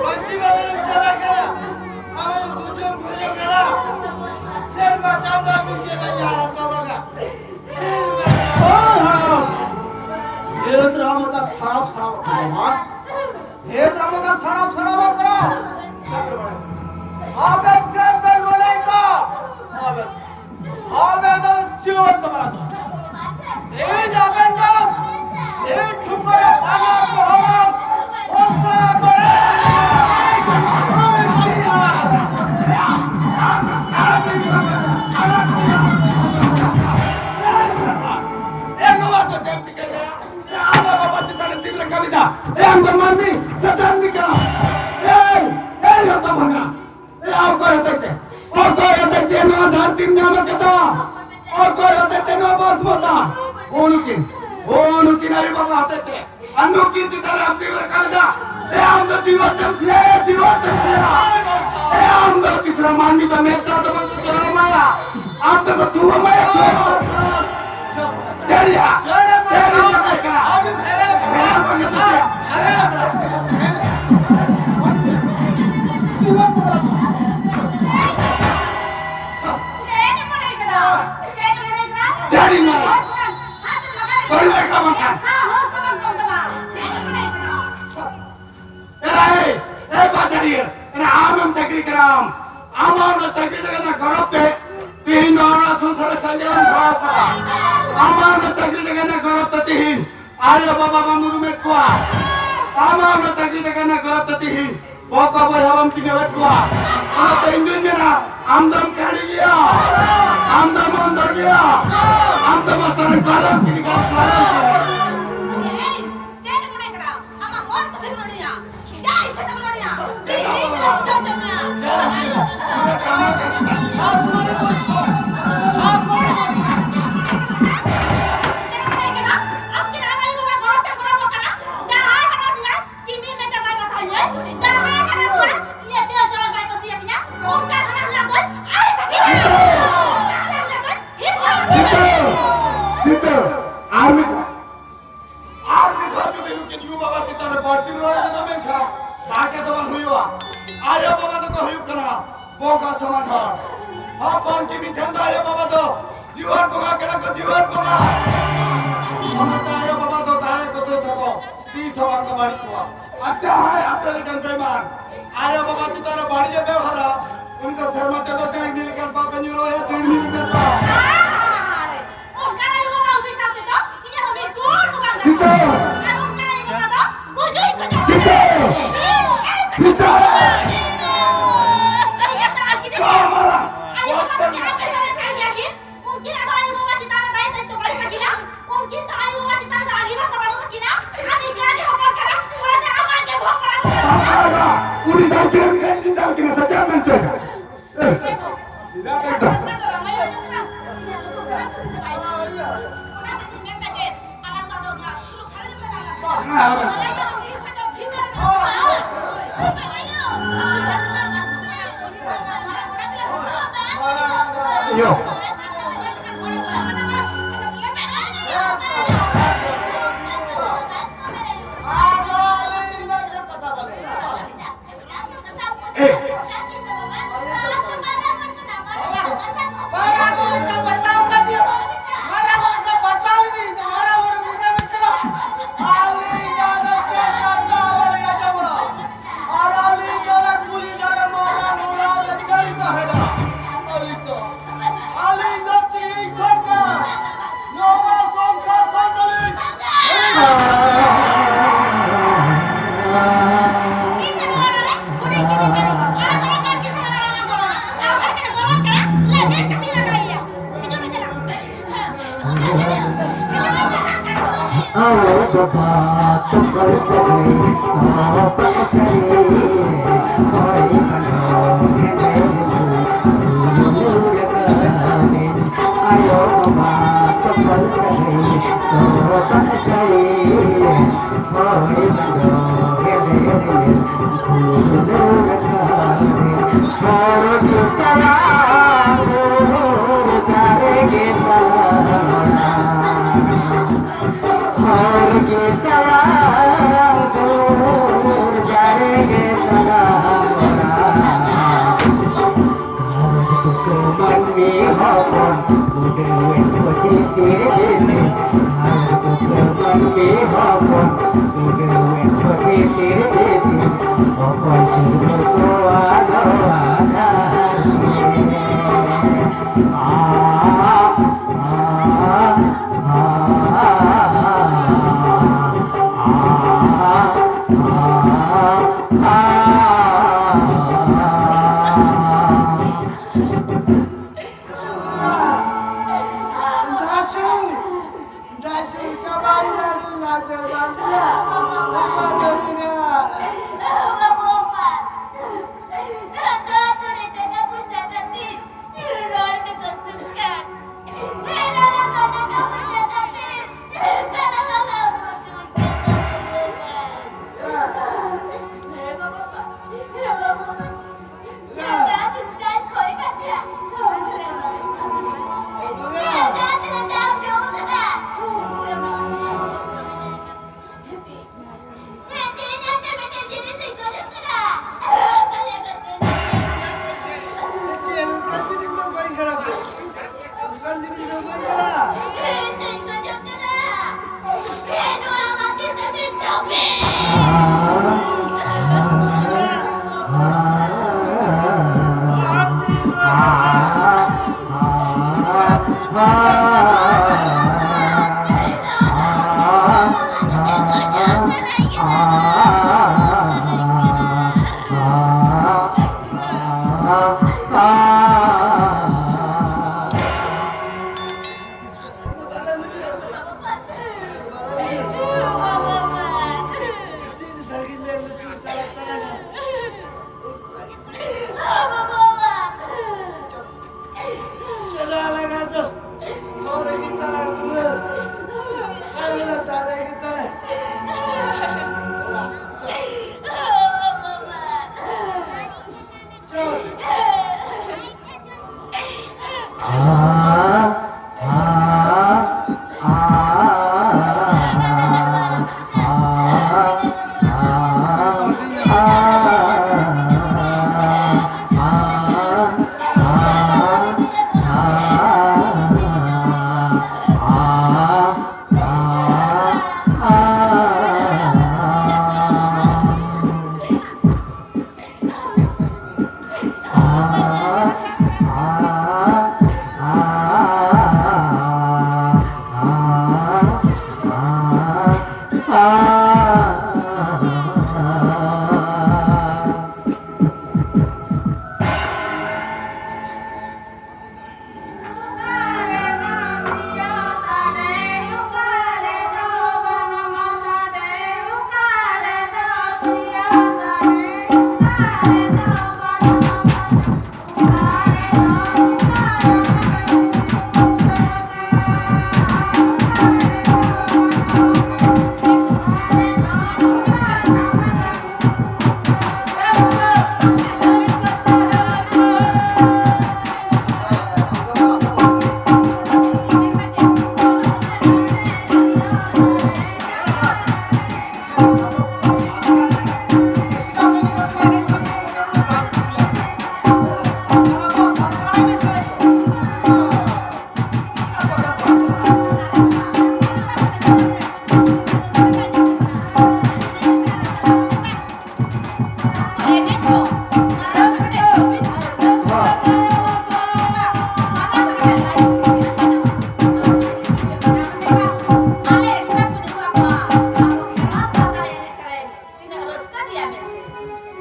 ᱯᱟᱹᱥᱤ ᱵᱟᱵᱮᱨ ᱮᱢ ᱪᱟᱞᱟᱜ ᱠᱟᱱᱟ, ᱟᱢ ᱟᱭᱳ ᱜᱩᱡᱩᱢ ᱜᱩᱡᱩᱜ ᱠᱟᱱᱟ, ᱥᱮᱨᱢᱟ ᱪᱟᱸᱫᱳ ᱵᱤᱪᱟᱹᱨ ᱟᱭᱟ ᱦᱟᱛᱟᱣ ᱵᱟᱜᱟ, ᱥᱮᱨᱢᱟ ᱪᱟᱸᱫᱳ᱾ ᱦᱳᱭ, ᱦᱳᱭ᱾ ᱵᱷᱮᱫ ᱨᱟᱢ ᱫᱟ ᱥᱟᱨᱟᱯ ᱥᱟᱨᱟᱯ ᱟᱠᱟᱱᱟ᱾ ᱵᱷᱮᱫ ᱨᱟᱢ ᱫᱟ ᱥᱟᱨᱟᱯ ᱥᱟᱨᱟᱯ ᱟᱠᱟᱱᱟ᱾ ᱟᱵᱮᱱ ᱪᱮᱫ ᱵᱮᱱ ᱢᱚᱱᱮᱭ ᱠᱟ? ᱟᱵᱮᱱ ᱟᱵᱮᱱ ᱫᱚ ᱡᱤᱭᱚᱱ ᱫᱚ ᱵᱟᱝ᱾ ᱛᱮᱦᱮᱧ ᱟᱵᱮᱱ ᱫᱚ ᱢᱤᱫ ᱴᱷᱩᱠᱟᱹᱨ ᱨᱮ ᱵᱟᱱᱟᱨ ᱵᱚᱦᱚᱜ ᱚᱥᱟ ᱠᱚᱨᱮ᱾ ᱚᱠᱚᱭ ᱦᱚᱛᱮᱛᱮ ᱱᱚᱣᱟ ᱵᱚᱥ ᱵᱚᱛᱟ? ᱩᱱᱠᱤᱱ, ᱩᱱᱠᱤᱱ ᱟᱭᱳ ᱵᱟᱵᱟ ᱦᱚᱛᱮᱛᱮ᱾ ᱟᱨ ᱱᱩᱠᱤᱱ ᱪᱮᱛᱟᱱ ᱨᱮ ᱟᱢ ᱛᱤ ᱨᱮ ᱠᱟᱲᱮᱡᱟ᱾ ᱮ, ᱟᱢ ᱫᱚ ᱡᱤᱣᱮᱫ ᱛᱮᱢ ᱥᱮᱭᱟ, ᱡᱤᱣᱮᱫ ᱛᱮᱢ ᱥᱮᱭᱟ᱾ ᱮ, ᱟᱢ ᱫᱚ ᱛᱤᱥ ᱨᱮ ᱢᱟᱹᱱᱢᱤ ᱫᱚ ᱢᱮᱫ ᱫᱟᱜ ᱫᱚ ᱵᱟᱝ ᱠᱚ ᱪᱚᱨᱚᱢ ᱢᱟᱭᱟ᱾ ᱟᱢ ᱫᱚᱠᱚ ᱛᱷᱩᱣᱟᱹ ᱢᱟᱭᱟ, ᱛᱷᱩᱣᱟᱹ᱾ ᱪᱮᱫ ᱭᱟ? ᱪᱮᱫ ᱭᱟ ᱢᱮᱛᱟᱭ ᱠᱟᱱᱟ? ᱦᱮᱸ, ᱵᱟᱝ ᱠᱚ ᱪᱚᱨᱚᱢ ᱢᱟᱭᱟ᱾ ᱪᱮᱫ ᱤᱧ ᱢᱮᱱᱟ? ᱵᱟᱹᱧ ᱞᱮᱠᱷᱟ ᱵᱟᱝᱠᱷᱟᱱ᱾ ᱮᱨᱟ, ᱮᱭ, ᱮᱭ ᱵᱟᱡᱟᱨᱤᱭᱟᱹ, ᱮᱨᱟ, ᱟᱢᱮᱢ ᱪᱟᱹᱠᱨᱤ ᱠᱟᱱᱟ, ᱟᱢ᱾ ᱟᱢᱟᱜ ᱚᱱᱟ ᱪᱟᱹᱠᱨᱤ ᱞᱟᱹᱜᱤᱫ ᱨᱮᱱᱟᱜ ᱜᱚᱨᱚᱵ ᱛᱮ ᱛᱮᱦᱮᱧ ᱱᱚᱣᱟ ᱚᱲᱟᱜ ᱥᱚᱝᱥᱟᱨ ᱨᱮ ᱥᱟᱸᱜᱮ ᱵᱚᱱ ᱫᱷᱚᱨᱟᱣ ᱠᱟᱫᱟ᱾ ᱟᱢᱟᱜ ᱚᱱᱟ ᱪᱟᱹᱠᱨᱤ ᱞᱟᱹᱜᱤᱫ ᱨᱮᱱᱟᱜ ᱜᱚᱨᱚᱵ ᱛᱮ ᱛᱮᱦᱮᱧ ᱟᱭᱳ ᱵᱟᱵᱟ ᱵᱟᱢ ᱩᱨᱩᱢᱮᱫ ᱠᱚᱣᱟ᱾ ᱟᱢᱟᱜ ᱚᱱᱟ ᱪᱟᱹᱠᱨᱤ ᱞᱟᱹᱜᱤᱫ ᱨᱮᱱᱟᱜ ᱜᱚᱨᱚᱵ ᱛᱮ ᱛᱮᱦᱮᱧ ᱵᱚᱠᱚ ᱵᱚᱭᱦᱟ ᱵᱟᱢ ᱪᱤᱱᱦᱟᱹᱣᱮᱫ ᱠᱚᱣᱟ᱾ ᱚᱱᱟᱛᱮ ᱤᱧ ᱫᱩᱧ ᱢᱮᱱᱟ, ᱟᱢ ᱫᱚᱢ ᱠᱟᱹᱲᱤ ᱜᱮᱭᱟ, ᱟᱢ ᱫᱚᱢ ᱚᱱᱫᱚ ᱜᱮᱭᱟ, ᱟᱢ ᱫᱚ ᱢᱟᱥᱴᱟᱨ ᱠᱟᱞᱚᱢ ᱠᱤᱱᱤ ᱠᱟᱞᱚᱢ ᱠᱤᱱᱤ᱾ ᱪᱮᱫ ᱮᱢ ᱢᱚᱱᱮ ᱠᱟᱱᱟ? ᱟᱢᱟᱜ ᱢᱚᱱ ᱠᱩᱥᱤᱢ ᱨᱚᱲᱮᱜᱼᱟ᱾ ᱡᱟ ᱤᱪᱪᱷᱟ ᱛᱮᱢ ᱨᱚᱲᱮᱜᱼᱟ᱾ ᱪᱮᱫ ᱤᱧ ᱞᱟᱹᱭ ᱵᱩᱡᱷᱟᱹᱣ ᱦᱚᱪᱚ ᱢᱮᱭᱟ? ᱪᱮᱫ ᱮᱢ ᱢᱚᱱᱮ ᱠᱟᱱᱟ? ᱟᱢ ᱠᱤ ᱟᱢ ᱟᱭᱳ ᱵᱟᱵᱟ ᱜᱚᱲᱚ ᱛᱮᱢ ᱜᱚᱲᱚ ᱟᱠᱚ ᱠᱟᱱᱟ? ᱡᱟᱦᱟᱸᱭ ᱦᱟᱱᱟ ᱫᱩᱞᱟᱹᱲ ᱠᱤᱢᱤᱱ ᱢᱮᱱᱛᱮ ᱵᱟᱭ ᱵᱟᱛᱟᱣ ᱤᱧᱟᱹ, ᱡᱟᱦᱟᱸᱭ ᱦᱟᱱᱟ ᱫᱩᱞᱟᱹᱲ ᱤᱧᱟᱹᱜ ᱪᱟᱹᱞ ᱪᱚᱞᱚᱱ ᱵᱟᱭ ᱠᱩᱥᱤᱭᱟᱛᱤᱧᱟ, ᱚᱱᱠᱟᱱ ᱦᱟᱱᱟ ᱫᱩᱞᱟᱹᱲ ᱫᱚᱧ ᱟᱹᱲᱤᱥ ᱟᱹᱠᱤᱱᱟ᱾ ᱦᱟᱱᱟ ᱫᱩᱞᱟᱹᱲ ᱫᱚᱧ ᱦᱤᱨᱠᱟᱹ ᱟᱹᱠᱤᱱᱟ᱾ ᱥᱤᱛᱟᱹ, ᱥᱤᱛᱟᱹ, ᱟᱨ ᱢᱤᱫ ᱫᱷᱟᱣ, ᱟᱨ ᱢᱤᱫ ᱫᱷᱟᱣ ᱡᱩᱫᱤ ᱱᱩᱠᱤᱱ ᱭᱩ ᱵᱟᱵᱟ ᱪᱮᱛᱟᱱ ᱨᱮ ᱵᱟᱹᱲᱛᱤ ᱨᱚᱲ ᱠᱮᱫᱟ, ᱢᱮᱱᱠᱷᱟᱱ ᱵᱷᱟᱜᱮ ᱫᱚ ᱵᱟᱝ ᱦᱩᱭᱩᱜᱼᱟ᱾ ᱟᱭᱳ ᱵᱟᱵᱟ ᱫᱚᱠᱚ ᱦᱩᱭᱩᱜ ᱠᱟᱱᱟ ᱵᱚᱸᱜᱟ ᱥᱚᱢᱟᱱ ᱦᱚᱲ᱾ ᱦᱚᱯᱚᱱ ᱠᱤᱢᱤᱱ ᱴᱷᱮᱱ ᱫᱚ ᱟᱭᱳ ᱵᱟᱵᱟ ᱫᱚ ᱡᱤᱣᱟᱹᱲ ᱵᱚᱸᱜᱟ ᱠᱟᱱᱟ ᱠᱚ, ᱡᱤᱣᱟᱹᱲ ᱵᱚᱸᱜᱟ᱾ ᱚᱱᱟᱛᱮ ᱟᱭᱳ ᱵᱟᱵᱟ ᱫᱚ ᱫᱟᱭᱟ ᱠᱚ ᱫᱳᱥ ᱟᱠᱚ, ᱛᱤᱥ ᱦᱚᱸ ᱵᱟᱝ ᱠᱚ ᱵᱟᱹᱲᱤᱡ ᱠᱚᱣᱟ᱾ ᱟᱨ ᱡᱟᱦᱟᱸᱭ ᱟᱯᱮ ᱞᱮᱠᱟᱱ ᱵᱮᱢᱟᱱ ᱟᱭᱳ ᱵᱟᱵᱟ ᱪᱮᱛᱟᱱ ᱨᱮ ᱵᱟᱹᱲᱤᱡ ᱮ ᱵᱮᱣᱦᱟᱨᱟ, ᱩᱱᱤ ᱫᱚ ᱥᱮᱨᱢᱟ ᱪᱟᱸᱫᱚ ᱡᱟᱹᱲᱤ ᱞᱮᱠᱟᱱ ᱵᱟᱯᱮ ᱧᱩᱨᱩ ᱟᱭᱟ, ᱡᱟᱹᱲᱤ ᱞᱮᱠᱟᱱ ᱵᱟᱯ᱾ ᱚᱱᱠᱟᱱ ᱟᱭᱳ ᱵᱟᱵᱟ ᱦᱩᱭ ᱥᱟᱶ ᱛᱮᱫᱚ ᱤᱧᱟᱹᱜ ᱫᱚ ᱢᱤᱫ ᱜᱩᱱ ᱦᱚᱸ ᱵᱟᱝ ᱜᱟᱱᱚᱜᱼᱟ᱾ ᱥᱤᱛᱟᱹ! ᱟᱨ ᱚᱱᱠᱟᱱ ᱟᱭᱳ ᱵᱟᱵᱟ ᱫᱚ ᱜᱩᱡᱩᱜ ᱤᱧ ᱠᱷᱚᱡᱚᱜ ᱠᱟᱱᱟ᱾ ᱥᱤᱛᱟᱹ! ᱥᱤᱛᱟᱹ! ᱤᱧᱟᱹᱜ ᱫᱚ ᱟᱨ ᱠᱤ ᱠᱟᱢᱟᱞᱟ! ᱟᱭᱳ ᱵᱟᱵᱟ ᱫᱚ ᱟᱯᱮ ᱫᱚ ᱮᱱᱠᱷᱟᱱ ᱜᱮᱭᱟ ᱠᱤᱱ᱾ ᱩᱱᱠᱤᱱᱟᱜ ᱫᱚ ᱟᱭᱳ ᱵᱟᱵᱟ ᱪᱮᱛᱟᱱ ᱨᱮ ᱫᱟᱭ ᱫᱟᱭᱤᱛᱛᱚ ᱵᱟᱹᱱᱩᱜ ᱛᱟᱹᱠᱤᱱᱟ᱾ ᱩᱱᱠᱤᱱ ᱫᱚ ᱟᱭᱳ ᱵᱟᱵᱟ ᱪᱮᱛᱟᱱ ᱨᱮᱫᱚ ᱟᱹᱜᱤᱵᱷᱟᱨ ᱫᱚ ᱵᱟᱹᱱᱩᱜ ᱛᱟᱹᱠᱤᱱᱟ᱾ ᱟᱢ ᱮᱠᱞᱟ ᱜᱮ ᱦᱚᱯᱚᱱ ᱠᱟᱱᱟ, ᱚᱱᱟᱛᱮ ᱟᱢᱟᱜ ᱜᱮ ᱵᱷᱳᱜᱽ ᱯᱟᱲᱟᱣ ᱠᱟᱱᱟ᱾ ᱵᱟᱝ ᱯᱟᱲᱟᱜᱼᱟ᱾ ᱩᱱᱤ ᱫᱟᱭ ᱠᱤᱱ ᱮᱢ ᱠᱷᱟᱱ ᱤᱧ ᱫᱟᱭ ᱠᱤᱱᱟ, ᱥᱮ ᱪᱮᱫ ᱮᱢ ᱢᱮᱱ ᱦᱚᱪᱚᱭᱮᱫᱟ? ᱮ, ᱵᱤᱨᱟᱴ ᱮᱠᱫᱚᱢ᱾ ᱤᱭᱳ᱾ ᱮ᱾ ᱟᱨ ᱟᱹᱞᱤᱧ ᱫᱚ ᱚᱱᱟ ᱠᱩᱞᱦᱤ ᱫᱷᱟᱨᱮ ᱢᱟᱨᱟᱝ ᱚᱲᱟᱜ ᱨᱮ ᱪᱮᱫ ᱞᱤᱧ ᱛᱟᱦᱮᱱᱟ? ᱟᱹᱞᱤᱧ ᱫᱚ, ᱟᱹᱞᱤᱧ ᱫᱚ ᱛᱤᱦᱤᱧ ᱠᱷᱚᱱ ᱜᱮ ᱱᱚᱣᱟ ᱥᱚᱝᱥᱟᱨ ᱠᱷᱚᱱ ᱫᱚᱞᱤᱧ ᱤᱧ ᱦᱚᱸ ᱱᱚᱣᱟ ᱚᱲᱟᱜ ᱨᱮ ᱦᱩᱰᱤᱧ ᱜᱮ ᱢᱮᱱᱟᱜ ᱞᱤᱧᱟ᱾ ᱟᱨ ᱟᱵᱚ ᱨᱮᱱ ᱢᱟᱹᱡᱷᱤ ᱫᱷᱟᱨᱟ ᱨᱮ ᱚᱲᱟᱜ ᱵᱚᱞᱚᱱᱟ᱾ ᱟᱨ ᱚᱠᱟ ᱞᱮᱠᱟᱛᱮ ᱵᱚᱞᱚᱱ ᱠᱟᱱᱟ? ᱞᱟᱹᱭ ᱢᱮ, ᱠᱟᱹᱴᱤᱡ ᱞᱟᱜᱟᱭᱮᱭᱟ᱾ ᱦᱤᱡᱩᱜ ᱢᱮ ᱪᱟᱞᱟᱜ᱾ ᱫᱟᱥᱩ, ᱫᱟᱥᱩ ᱪᱟᱵᱟᱭᱮᱱᱟ ᱱᱩᱭ ᱱᱟᱪᱟᱨ ᱵᱟᱹᱵᱩᱭᱟ᱾ ᱵᱟᱵᱟ ᱡᱟᱹᱱᱤᱡ ᱱᱟ᱾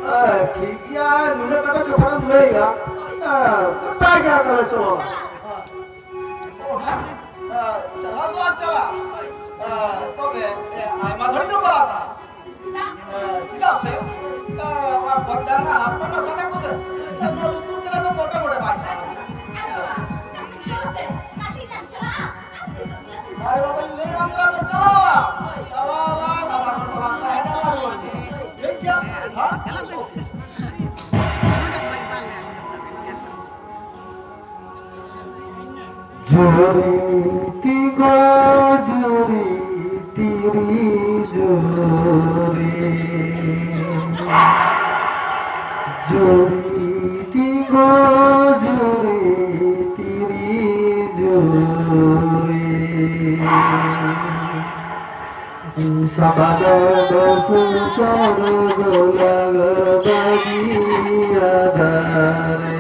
ᱦᱮᱸ, ᱴᱷᱤᱠ ᱜᱮᱭᱟ, ᱱᱩᱱᱟᱹᱜ ᱠᱟᱛᱷᱟ ᱡᱚᱠᱷᱚᱱᱮᱢ ᱞᱟᱹᱭᱟ, ᱦᱮᱸ, ᱛᱟᱭ ᱜᱮ ᱛᱟᱦᱞᱮ ᱪᱚᱞᱚ᱾ ᱚ, ᱦᱮᱸ? ᱮ, ᱪᱟᱞᱟᱣ ᱫᱚᱞᱟᱝ ᱪᱟᱞᱟᱜᱼᱟ᱾ ᱮ, ᱛᱚᱵᱮ, ᱮ, ᱟᱭᱢᱟ ᱜᱷᱟᱹᱲᱤᱡ ᱫᱚ ᱵᱟᱝ ᱦᱟᱛᱟᱣᱟ᱾ ᱮ, ᱪᱮᱫᱟᱜ ᱥᱮ, ᱮ, ᱚᱱᱟ ᱵᱚᱡᱽᱫᱟ ᱨᱮᱱᱟᱜ ᱦᱟᱨᱛᱟ ᱨᱮᱱᱟᱜ ᱥᱟᱰᱮ ᱠᱚᱥᱮ, ᱮ, ᱱᱚᱣᱟ ᱞᱩᱛᱩᱨ ᱠᱚᱨᱮ ᱫᱚ ᱢᱚᱴᱮ ᱢᱚᱴᱮ ᱵᱟᱭ ᱥᱟᱰᱮᱭᱟ᱾ ᱟᱨᱮ ᱵᱟᱵᱟᱧ ᱞᱟᱹᱭᱟᱢ ᱠᱟᱱᱟ ᱛᱚ, ᱪᱟᱞᱟᱣᱟ᱾ ᱪᱟᱞᱟᱣ ᱟᱞᱟᱝ, ᱟᱫᱷᱟ ᱜᱷᱚᱱᱴᱟ ᱞᱟᱝ ᱛᱟᱦᱮᱱᱟ, ᱞᱟᱝ ᱨᱩᱣᱟᱹᱲ ᱜᱮᱭᱟ᱾ ᱴᱷᱤᱠ ᱜᱮᱭᱟ? ᱦᱮᱸ? ᱡᱩᱨᱤ ᱛᱤᱜᱚ ᱡᱩᱨᱤ ᱛᱤᱨᱤ ᱡᱩᱨᱤ᱾ ᱡᱩᱨᱤ ᱛᱤᱜᱚ ᱡᱩᱨᱤ ᱛᱤᱨᱤ ᱡᱩᱨᱤ᱾ ᱥᱟᱵᱟᱫᱚ ᱥᱩᱥᱟᱨ ᱫᱚᱞᱟᱜ ᱵᱟᱹᱜᱤᱭᱟ ᱫᱟᱨᱮ᱾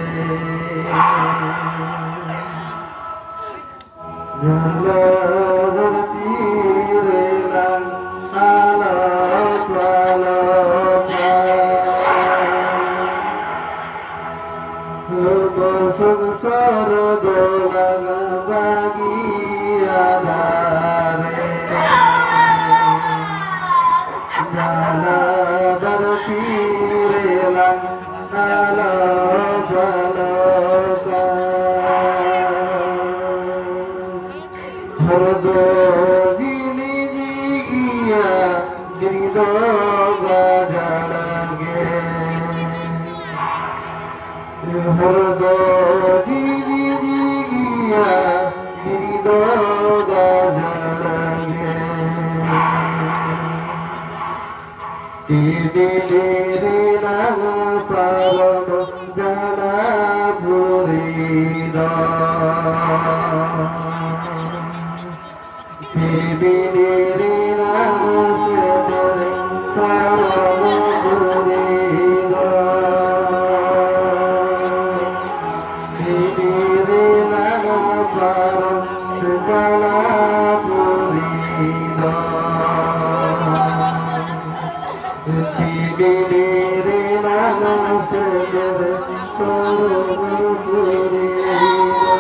ᱧᱮᱞ ᱫᱷᱟᱹᱨᱛᱤ ᱨᱮ ᱞᱟᱝ ᱟᱞᱚ ᱯᱟᱞᱚᱱᱟ᱾ ᱞᱳᱠ ᱥᱚᱝᱥᱟᱨ ᱫᱚᱞᱟᱝ ᱵᱟᱹᱜᱤᱭᱟ ᱫᱟᱨᱮ᱾ ᱡᱟᱞᱟ ᱫᱷᱟᱹᱨᱛᱤ ᱨᱮᱞᱟᱝ ᱟᱞᱚ ᱵᱟᱞᱚᱠᱟ᱾ ᱦᱚᱨ ᱫᱚ ᱡᱤᱞᱤᱧ ᱜᱮᱭᱟ, ᱫᱷᱤᱨᱤ ᱫᱚ ᱜᱟᱡᱟᱲ ᱜᱮ᱾ ᱦᱚᱲ ᱫᱚ ᱡᱤᱣᱤ ᱡᱤᱣᱤᱭᱟ, ᱡᱤᱣᱤ ᱫᱚ ᱜᱟᱡᱟᱲ ᱜᱮ᱾ ᱤᱫᱤ ᱨᱮᱱᱟᱝ ᱯᱟᱨᱚᱢ ᱡᱟᱞᱟ ᱯᱩᱨᱤ ᱫᱚ᱾ ᱯᱤᱯᱤᱲᱤ ᱨᱮᱱᱟᱜ ᱥᱮᱴᱮᱨ ᱯᱟᱨᱚᱢ ᱯᱩᱨᱤ ᱫᱚ᱾ ᱯᱤᱯᱤᱲᱤ ᱨᱮᱱᱟᱜ ᱯᱟᱨᱚᱢ ᱪᱟᱞᱟᱣ ᱯᱩᱨᱤ ᱫᱚ᱾ ᱯᱤᱯᱤᱲᱤ ᱨᱮᱱᱟᱜ ᱥᱮᱴᱮᱨ ᱯᱟᱨᱚᱢ ᱯᱩᱨᱤ ᱫᱚ᱾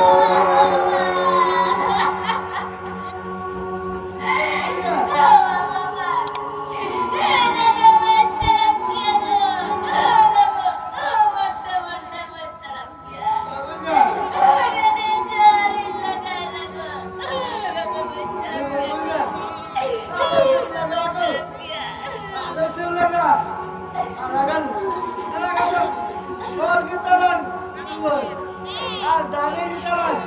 ᱟᱫᱚ ᱥᱮ ᱞᱟᱜᱟ, ᱞᱟᱜᱟ, ᱞᱟᱜᱟ ᱫᱚ ᱦᱚᱲ ᱜᱮ ᱛᱟᱞᱟᱝ ᱫᱩᱣᱟᱹᱨ, ᱟᱨ ᱫᱟᱨᱮ ᱜᱮ ᱛᱟᱞᱟᱝ᱾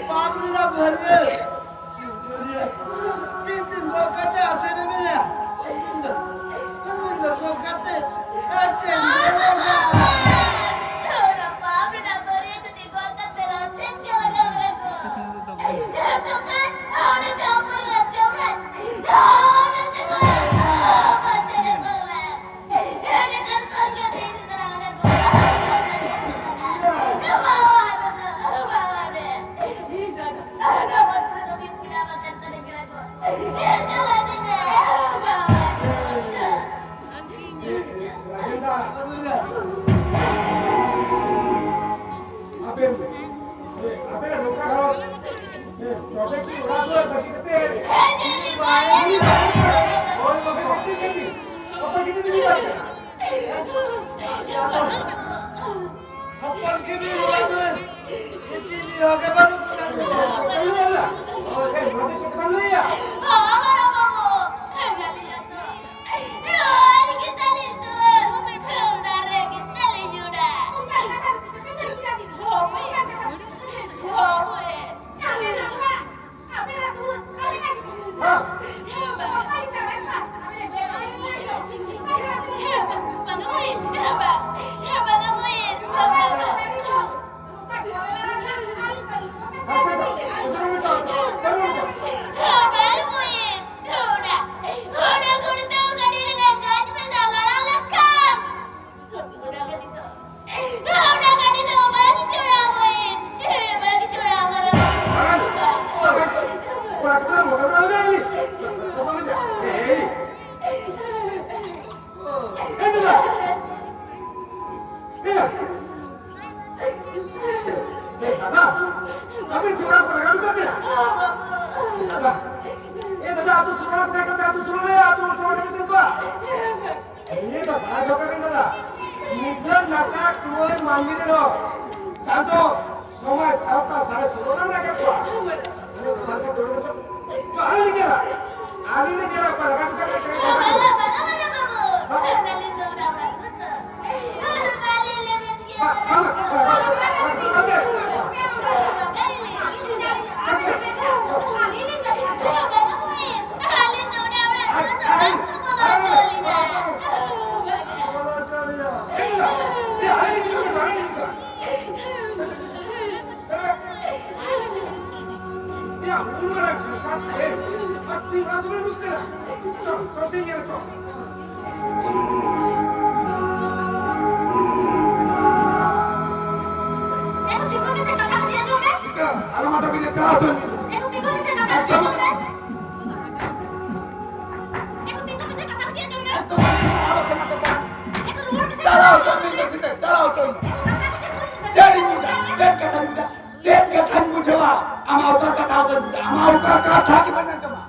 ᱵᱟᱯ ᱨᱮᱱᱟᱜ ᱵᱷᱟᱹᱨᱭᱟᱹ ᱥᱤᱨᱡᱚᱱᱤᱭᱟᱹ ᱛᱤᱱ ᱫᱤᱱ ᱜᱚᱜ ᱠᱟᱛᱮ ᱟᱥᱮᱱ ᱢᱮᱭᱟ, ᱩᱱ ᱫᱤᱱ ᱫᱚ, ᱩᱱ ᱫᱤᱱ ᱫᱚ ᱜᱚᱜ ᱠᱟᱛᱮ ᱟᱥᱮᱱ ᱢᱮᱭᱟ᱾ ᱦᱚᱸ ᱜᱮ ᱵᱟᱹᱱᱩᱜ ᱠᱚᱣᱟ᱾ ᱦᱚᱸ, ᱵᱟᱹᱵᱩ᱾ ᱟᱹᱰᱤ ᱜᱮ ᱛᱟᱞᱮ ᱫᱩᱣᱟᱹᱨ᱾ ᱥᱩᱱᱫᱚᱨ ᱨᱮ ᱜᱮ ᱛᱟᱞᱮ ᱡᱩᱲᱟ᱾ ᱦᱚᱸ, ᱵᱟᱹᱵᱩ᱾ ᱫᱟᱫᱟ, ᱟᱹᱵᱤᱱ ᱡᱚᱲᱟ ᱠᱚ ᱞᱟᱜᱟᱣ ᱠᱟᱜ ᱵᱤᱱᱟ? ᱫᱟᱫᱟ, ᱮ ᱫᱟᱫᱟ, ᱟᱹᱛᱩ ᱥᱩᱨ ᱨᱮ ᱛᱟᱦᱮᱸ ᱠᱟᱛᱮ ᱟᱹᱛᱩ ᱥᱩᱨ ᱨᱮ ᱟᱹᱛᱩ ᱥᱩᱨ ᱨᱮ ᱢᱮᱥᱮ ᱠᱚᱣᱟ᱾ ᱤᱧ ᱫᱚ ᱵᱟᱭ ᱫᱚᱨᱠᱟᱨ ᱠᱟᱱ ᱫᱟᱫᱟ᱾ ᱧᱤᱫᱟᱹ ᱱᱟᱪᱟᱨ ᱴᱩᱣᱟᱹᱨ ᱢᱟᱹᱱᱢᱤ ᱨᱮᱱ ᱦᱚᱸ ᱪᱟᱸᱫᱚ, ᱥᱚᱢᱟᱡᱽ, ᱥᱟᱶᱛᱟ, ᱥᱟᱬᱮᱥ, ᱥᱚᱫᱚᱨ ᱢᱮᱱᱟᱜ ᱠᱟᱜ ᱠᱚᱣᱟ᱾ ᱩᱱᱤ ᱫᱚ ᱵᱟᱝ ᱠᱚ ᱫᱩᱲᱩᱵ ᱦᱚᱪᱚ᱾ ᱛᱚ ᱟᱹᱞᱤᱧ ᱞᱤᱧ ᱧᱮᱞᱟ, ᱟᱹᱞᱤᱧ ᱞᱤᱧ ᱧᱮᱞᱟ ᱚᱠᱟ ᱞᱮᱠᱟ ᱠᱚ ᱠᱟᱹᱢᱤᱭᱟ᱾ ᱵᱟᱝ, ᱵᱟᱝ, ᱵᱟᱝ, ᱵᱟᱝ, ᱵᱟᱝ᱾ ᱟᱞᱚᱢ ᱟᱴᱚᱠᱤᱧᱟ, ᱪᱟᱞᱟᱣ ᱦᱚᱪᱚᱧ ᱢᱮ᱾ ᱮᱠᱫᱚᱢ᱾ ᱮᱠᱫᱚᱢ, ᱟᱞᱚ ᱥᱮᱱᱚᱜ ᱫᱚ ᱵᱟᱝ᱾ ᱪᱟᱞᱟᱣ ᱦᱚᱪᱚᱧ ᱢᱮ, ᱤᱧ ᱫᱚ ᱪᱮᱫ, ᱪᱟᱞᱟᱣ ᱦᱚᱪᱚᱧ ᱢᱮ᱾ ᱪᱮᱫ ᱤᱧ ᱵᱩᱡᱟ? ᱪᱮᱫ ᱠᱟᱛᱷᱟᱧ ᱵᱩᱡᱟ? ᱪᱮᱫ ᱠᱟᱛᱷᱟᱧ ᱵᱩᱡᱷᱟᱹᱣᱟ? ᱟᱢᱟᱜ ᱚᱠᱟ ᱠᱟᱛᱷᱟ ᱦᱚᱸ ᱵᱟᱹᱧ ᱵᱩᱡᱟ, ᱟᱢᱟᱜ ᱚᱠᱟ ᱠᱟᱛᱷᱟ ᱜᱮ ᱵᱟᱹᱧ ᱟᱸᱡᱚᱢᱟ᱾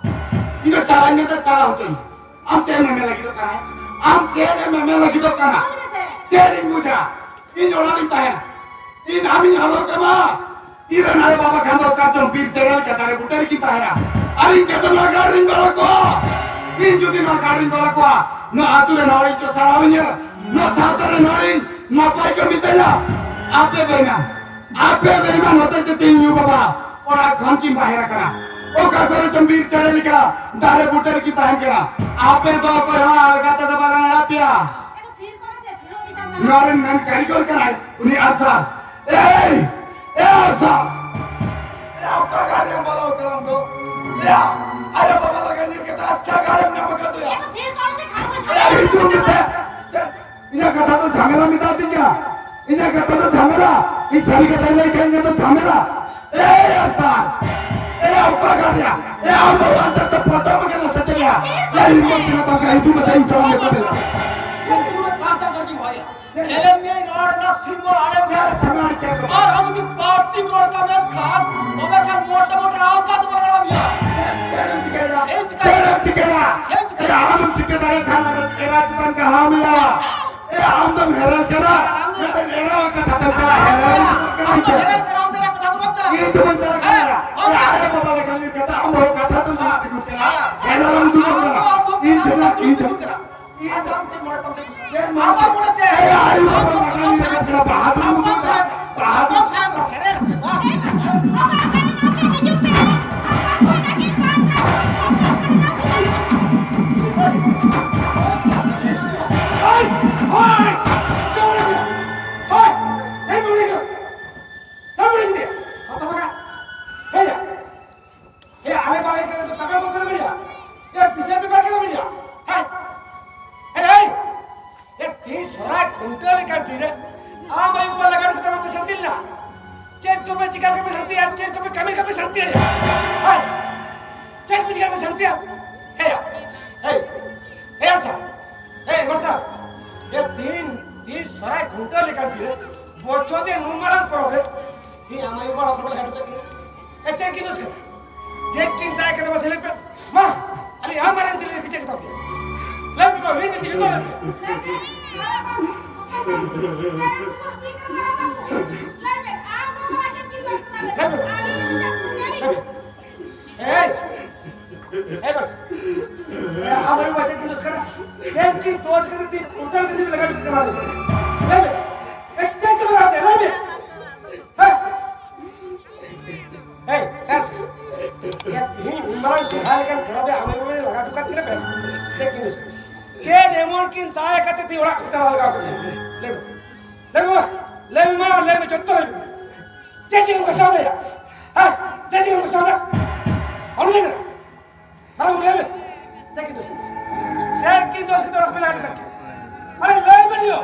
ᱤᱧ ᱫᱚ ᱪᱟᱞᱟᱜ ᱤᱧ ᱢᱮᱱᱫᱟ, ᱪᱟᱞᱟᱣ ᱦᱚᱪᱚᱧ ᱢᱮ᱾ ᱟᱢ ᱪᱮᱫ ᱮᱢ ᱢᱮᱢᱮ ᱞᱟᱹᱜᱤᱫᱚᱜ ᱠᱟᱱᱟ? ᱟᱢ ᱪᱮᱫ ᱮᱢ ᱢᱮᱢᱮ ᱞᱟᱹᱜᱤᱫᱚᱜ ᱠᱟᱱᱟ? ᱪᱮᱫ ᱤᱧ ᱵᱩᱡᱟ? ᱤᱧ ᱚᱲᱟᱜ ᱨᱤᱧ ᱛᱟᱦᱮᱱᱟ, ᱤᱧ ᱟᱢᱤᱧ ᱦᱟᱨᱟ ᱠᱟᱢᱟ᱾ ᱤᱧ ᱨᱮᱱ ᱟᱭᱳ ᱵᱟᱵᱟ ᱠᱷᱟᱱ ᱫᱚ ᱚᱠᱟ ᱪᱚᱝ ᱵᱤᱨ ᱪᱮᱬᱮ ᱞᱮᱠᱟ ᱫᱟᱨᱮ ᱵᱩᱴᱟᱹ ᱨᱮᱠᱤᱱ ᱛᱟᱦᱮᱱᱟ᱾ ᱟᱨ ᱤᱧ ᱪᱮᱫ ᱱᱚᱣᱟ ᱜᱟᱲ ᱨᱤᱧ ᱵᱚᱞᱚ ᱠᱚᱣᱟ? ᱤᱧ ᱡᱩᱫᱤ ᱱᱚᱣᱟ ᱜᱟᱲ ᱨᱤᱧ ᱵᱚᱞᱚ ᱠᱚᱣᱟ, ᱱᱚᱣᱟ ᱟᱹᱛᱩ ᱨᱮᱱ ᱦᱚᱲ ᱤᱧ ᱠᱚ ᱥᱟᱲᱟᱣᱤᱧᱟᱹ, ᱱᱚᱣᱟ ᱥᱟᱶᱛᱟ ᱨᱮᱱ ᱦᱚᱲ ᱤᱧ ᱱᱟᱯᱟᱭ ᱠᱚ ᱢᱤᱛᱟᱹᱧᱟ᱾ ᱟᱯᱮ ᱵᱮᱭᱢᱟᱱ, ᱟᱯᱮ ᱵᱮᱭᱢᱟᱱ ᱦᱚᱛᱮᱡ ᱛᱮ ᱛᱮᱦᱮᱧ ᱭᱩ ᱵᱟᱵᱟ ᱚᱲᱟᱜ ᱠᱷᱚᱱ ᱠᱤᱱ ᱵᱟᱦᱮᱨ ᱟᱠᱟᱱᱟ᱾ ᱚᱠᱟ ᱠᱚᱨᱮ ᱪᱚᱝ ᱵᱤᱨ ᱪᱮᱬᱮ ᱞᱮᱠᱟ ᱫᱟᱨᱮ ᱵᱩᱴᱟᱹ ᱨᱮᱠᱤᱱ ᱛᱟᱦᱮᱱ ᱠᱟᱱᱟ᱾ ᱟᱯᱮ ᱫᱚ ᱚᱠᱚᱭ ᱦᱚᱸ ᱟᱞᱜᱟ ᱛᱮᱫᱚ ᱵᱟᱞᱟᱝ ᱟᱲᱟᱜ ᱯᱮᱭᱟ᱾ ᱱᱚᱣᱟ ᱨᱮᱱ ᱢᱮᱱ ᱠᱟᱹᱨᱤᱜᱚᱨ ᱠᱟᱱᱟᱭ ᱩᱱᱤ ᱟᱨᱥᱟᱞ᱾ ᱮᱭ, ᱮ ᱟᱨᱥᱟᱞ, ᱮ ᱚᱠᱟ ᱜᱟᱲ ᱨᱮᱢ ᱵᱚᱞᱚ ᱠᱟᱱᱟ ᱟᱢ ᱫᱚ? ᱮᱭᱟ, ᱟᱭᱳ ᱵᱟᱵᱟ ᱞᱟᱜᱟ ᱧᱤᱨ ᱠᱟᱛᱮ ᱟᱪᱪᱷᱟ ᱜᱟᱲᱮᱢ ᱧᱟᱢ ᱟᱠᱟᱫ ᱫᱚᱭᱟ᱾ ᱮᱭᱟ, ᱦᱤᱡᱩᱜ ᱢᱮᱥᱮ᱾ ᱪᱮᱫ? ᱤᱧᱟᱹᱜ ᱠᱟᱛᱷᱟ ᱫᱚ ᱡᱷᱟᱢᱮᱞᱟ ᱢᱮᱛᱟ ᱫᱤᱧ ᱠᱟᱱᱟ᱾ ᱤᱧᱟᱹᱜ ᱠᱟᱛᱷᱟ ᱫᱚ ᱡᱷᱟᱢᱮᱞᱟ᱾ ᱤᱧ ᱥᱟᱹᱨᱤ ᱠᱟᱛᱷᱟᱧ ᱞᱟᱹᱭ ᱠᱷᱟᱱ ᱤᱧᱟᱹᱜ ᱫᱚ ᱡᱷᱟᱢᱮᱞᱟ᱾ ᱮᱭ ᱟᱨᱥᱟᱞ, ᱮᱭᱟ ᱚᱠᱟ ᱜᱟᱲ ᱨᱮᱭᱟ? ᱮᱭᱟ ᱟᱢ ᱫᱚ ᱚᱱᱛᱮ ᱛᱮ ᱯᱚᱴᱚᱢ ᱟᱠᱟᱱᱟ ᱥᱮ ᱪᱮᱫ ᱭᱟ? ᱮᱭᱟ ᱤᱧ ᱫᱚ ᱛᱤᱱᱟᱹᱜ ᱛᱟᱝᱠᱟ ᱦᱤᱡᱩᱜ ᱢᱮᱥᱮ ᱤᱧ ᱪᱟᱞᱟᱜ ᱞᱮ ᱯᱟᱴᱮᱞᱟ᱾ ᱮᱞᱮᱢ ᱧᱮᱞ ᱨᱚᱲ ᱨᱮᱱᱟᱜ ᱥᱤᱢᱟᱹ ᱟᱲᱮᱢ ᱧᱮᱞ ᱟᱠᱟᱫᱟ᱾ ᱟᱨ ᱟᱢ ᱡᱩᱫᱤ ᱵᱟᱹᱲᱛᱤᱢ ᱨᱚᱲ ᱠᱟᱱ ᱠᱷᱟᱱ, ᱛᱚᱵᱮ ᱠᱷᱟᱱ ᱢᱚᱴᱟ ᱢᱚᱴᱟ ᱟᱞᱠᱟ ᱫᱚ ᱵᱟᱝ ᱟᱲᱟᱜ ᱢᱮᱭᱟ᱾ ᱪᱮᱫ ᱮᱢ ᱪᱤᱠᱟᱹᱭᱟ? ᱪᱮᱫ ᱮᱢ ᱪᱤᱠᱟᱹᱭᱟ? ᱪᱮᱫ ᱮᱢ ᱪᱤᱠᱟᱹᱭᱟ? ᱪᱮᱫ ᱮᱢ ᱪᱤᱠᱟᱹᱭᱟ? ᱟᱢ ᱪᱤᱠᱟᱹ ᱫᱟᱲᱮᱭᱟᱜ ᱠᱷᱟᱱ ᱮᱨᱟ ᱪᱮᱛᱟᱱ ᱠᱟᱦᱟᱣ ᱢᱮᱭᱟ᱾ ᱮ, ᱟᱢ ᱫᱚᱢ ᱦᱮᱨᱮᱞ ᱠᱟᱱᱟ᱾ ᱟᱨ ᱟᱢ ᱫᱚ ᱢᱤᱫᱴᱮᱱ ᱮᱨᱟ ᱠᱟᱛᱷᱟ ᱛᱮᱢ ᱪᱟᱞᱟᱜ ᱦᱮᱨᱮᱞ ᱟᱢ ᱫᱚ ᱠᱟᱱᱟ᱾ ᱦᱮᱨᱮᱞ ᱠᱟᱱᱟ, ᱟᱢ ᱫᱚ ᱮᱨᱟ ᱠᱟᱛᱷᱟ ᱫᱚ ᱵᱟᱢ ᱪᱟᱞᱟᱜ ᱤᱧ ᱫᱚ ᱵᱟᱹᱧ ᱪᱟᱞᱟᱜ ᱠᱟᱱᱟ᱾ ᱦᱮᱸ, ᱮ, ᱟᱭᱳ ᱵᱟᱵᱟ ᱞᱮᱠᱟ ᱢᱤᱫ ᱠᱟᱛᱷᱟ ᱟᱢ ᱫᱚ ᱠᱟᱛᱷᱟ ᱫᱚᱢ ᱦᱮᱸ, ᱪᱤᱠᱟᱹ ᱠᱟᱱᱟ? ᱦᱮᱸ, ᱦᱮᱨᱮᱞ ᱟᱢ ᱫᱚ ᱟᱢ ᱫᱚ ᱤᱧ ᱫᱚ ᱪᱟᱞᱟᱜ, ᱤᱧ ᱫᱚ ᱟᱪᱪᱷᱟ, ᱟᱢ ᱪᱮᱫ ᱢᱚᱱᱮ ᱛᱟᱢ ᱞᱟᱹᱭ ᱢᱮᱥᱮ? ᱟᱢ ᱵᱟᱢ ᱢᱚᱱᱮ ᱪᱮᱫ? ᱮᱭ, ᱟᱭᱳ ᱟᱢ ᱵᱟᱵᱟ ᱫᱚ ᱞᱟᱜᱟᱱ ᱟᱢ ᱜᱮ ᱥᱟᱨᱟ, ᱠᱟᱛᱷᱟ ᱵᱟᱦᱟᱫᱩᱨ ᱟᱢ ᱵᱟᱢ ᱥᱟᱨᱟ, ᱵᱟᱦᱟᱫᱩᱨ᱾ ᱟᱢ ᱵᱟᱢ ᱥᱟᱨᱟ, ᱦᱮᱨᱮᱞ ᱠᱟᱱᱟ, ᱵᱟᱝ? ᱦᱳᱭ, ᱦᱳᱭ, ᱪᱮᱫ ᱵᱚᱞᱮ ᱜᱮᱭᱟ? ᱦᱳᱭ, ᱪᱮᱫ ᱵᱚᱞᱮ ᱜᱮᱭᱟ? ᱪᱮᱫ ᱵᱚᱞᱮ ᱜᱮᱭᱟ? ᱦᱟᱛᱟ ᱵᱟᱜᱟ᱾ ᱦᱮᱭᱟ᱾ ᱮ, ᱟᱞᱮ ᱵᱟᱞᱮ ᱠᱟᱱᱟ ᱛᱚ ᱛᱟᱠᱟ ᱵᱚᱱ ᱠᱟᱱᱟ ᱵᱷᱟᱭᱟ᱾ ᱮ, ᱯᱤᱥᱟ ᱯᱮᱯᱟᱨ ᱠᱟᱱᱟ ᱵᱷᱟᱭᱟ᱾ ᱦᱟᱭ᱾ ᱦᱮ, ᱦᱮ᱾ ᱮ, ᱛᱤᱦᱤᱧ ᱥᱚᱨᱦᱟᱭ ᱠᱷᱩᱱᱴᱟᱹᱣ ᱞᱮᱠᱟᱱ ᱫᱤᱱ ᱨᱮ ᱟᱢ ᱟᱭᱳ ᱵᱟᱵᱟ ᱞᱟᱜᱟᱱ ᱠᱟᱛᱮ ᱵᱟᱯᱮ ᱥᱟᱱᱛᱤ ᱞᱮᱱᱟ? ᱪᱮᱫ ᱠᱚᱯᱮ ᱪᱤᱠᱟ ᱞᱮᱠᱷᱟᱱ ᱯᱮ ᱥᱟᱱᱛᱤᱭᱟ? ᱪᱮᱫ ᱠᱚᱯᱮ ᱠᱟᱹᱢᱤ ᱞᱮᱠᱷᱟᱱ ᱯᱮ ᱥᱟᱱᱛᱤᱭᱟ? ᱦᱟᱭ᱾ ᱪᱮᱫ ᱠᱚᱯᱮ ᱪᱤᱠᱟ ᱞᱮᱠᱷᱟᱱ ᱥᱟᱱᱛᱤᱭᱟ? ᱦᱮᱭᱟ᱾ ᱦᱮᱭ᱾ ᱦᱮᱭᱟ ᱥᱟᱨ᱾ ᱦᱮᱭ ᱢᱟᱨᱥᱟᱞ᱾ ᱮ, ᱛᱤᱦᱤᱧ, ᱛᱤᱦᱤᱧ ᱥᱚᱨᱦᱟᱭ ᱠᱷᱩᱱᱴᱟᱹᱣ ᱞᱮᱠᱟᱱ ᱫᱤᱱ ᱨᱮ ᱵᱚᱪᱷᱚᱨ ᱨᱮ ᱱᱩᱱ ᱢᱟᱨᱟᱝ ᱯᱚᱨᱚᱵᱽ ᱨᱮ ᱛᱤᱦᱤᱧ ᱟᱢ ᱟᱭᱳ ᱵᱟᱵᱟ ᱞᱟᱜᱟᱱ ᱠᱟᱛᱮ ᱮ, ᱪᱮᱫ ᱠᱤᱱ ᱫᱳᱥ ᱠᱟᱫᱟ? ᱪᱮᱫ ᱠᱤᱱ ᱫᱟᱭ ᱠᱟᱫᱟ ᱢᱟᱥᱮ ᱞᱟᱹᱭ ᱯᱮ? ᱢᱟ, ᱟᱞᱮ ᱟᱢ ᱢᱟᱨᱟᱝ ᱫᱤᱞᱤ ᱨᱮ ᱪᱮᱫ ᱠᱟᱛᱟ ᱯᱮ? ᱞᱟᱹᱭ ᱯᱮ ᱢᱟ, ᱢᱤᱫ ᱢᱤᱫ ᱛᱮ ᱡᱚᱛᱚ ᱞᱟᱹᱭ ᱯᱮ᱾ ᱞᱟᱹᱭ ᱯᱮ, ᱟᱢ ᱫᱚ ᱵᱟᱵᱟ ᱪᱮᱫ ᱠᱤᱱ ᱫᱳᱥ ᱠᱟᱫᱟ? ᱞᱟᱹᱭ ᱢᱮ᱾ ᱞᱟᱹᱭ ᱢᱮ᱾ ᱮᱭ! ᱮᱭ ᱵᱟᱥ᱾ ᱮ, ᱟᱢ ᱟᱭᱳ ᱵᱟᱵᱟ ᱪᱮᱫ ᱠᱤᱱ ᱫᱳᱥ ᱠᱟᱱᱟ? ᱪᱮᱫ ᱠᱤᱱ ᱫᱳᱥ ᱠᱟᱱᱟ? ᱛᱤᱱ ᱠᱩᱱᱴᱟᱞ ᱠᱟᱛᱮ ᱯᱮ ᱞᱟᱜᱟ ᱦᱚᱴᱚ ᱠᱟᱫᱟ? ᱞᱟᱹᱭ ᱢᱮ᱾ ᱮ, ᱪᱮᱫ ᱠᱚ ᱞᱟᱜᱟ ᱦᱚᱴᱚ? ᱞᱟᱹᱭ ᱢᱮ᱾ ᱦᱮᱸ? ᱮᱭ, ᱦᱮᱸ ᱥᱮ? ᱮ, ᱛᱤᱦᱤᱧ ᱩᱱ ᱢᱟᱨᱟᱝ ᱥᱚᱦᱨᱟᱭ ᱞᱮᱠᱟᱱ ᱯᱚᱨᱚᱵᱽ ᱨᱮ ᱟᱢ ᱟᱭᱳ ᱵᱟᱵᱟ ᱞᱟᱜᱟ ᱦᱚᱴᱚ ᱠᱟᱫ ᱠᱤᱱᱟ ᱯᱮ? ᱪᱮᱫ ᱠᱤᱱ ᱫᱳᱥ ᱠᱟᱱᱟ? ᱪᱮᱫ ᱮᱢᱚᱱ ᱠᱤᱱ ᱫᱟᱭ ᱠᱟᱛᱮ ᱛᱤᱦᱤᱧ ᱚᱲᱟᱜ ᱠᱚ ᱪᱟᱞᱟᱣ ᱞᱟᱜᱟᱣ ᱠᱮᱫ ᱠᱤᱱᱟ? ᱞᱟᱹᱭ ᱢᱮ᱾ ᱞᱟᱹᱭ ᱢᱮ ᱢᱟ, ᱞᱟᱹᱭ ᱢᱮ ᱢᱟ, ᱞᱟᱹᱭ ᱢᱮ, ᱡᱚᱛᱚ ᱞᱟᱹᱭ ᱢᱮ᱾ ᱪᱮᱫ ᱪᱮᱫ ᱮᱢ ᱜᱷᱟᱥᱟᱣ ᱫᱟ ᱭᱟ? ᱦᱮᱸ? ᱪᱮᱫ ᱪᱮᱫ ᱮᱢ ᱜᱷᱟᱥᱟᱣ ᱫᱟ? ᱟᱞᱚ ᱞᱟᱹᱭ ᱠᱟᱱᱟ᱾ ᱟᱞᱚ ᱞᱟᱹᱭ ᱢᱮ᱾ ᱪᱮᱫ ᱠᱤᱱ ᱫᱳᱥ ᱠᱮᱫᱟ? ᱪᱮᱫ ᱠᱤᱱ ᱫᱳᱥ ᱠᱮᱫᱟ? ᱚᱲᱟᱜ ᱠᱷᱚᱱ ᱞᱟᱜᱟ ᱠᱮᱫᱟ᱾ ᱟᱨᱮ ᱞᱟᱹᱭ ᱢᱮ ᱭᱟ᱾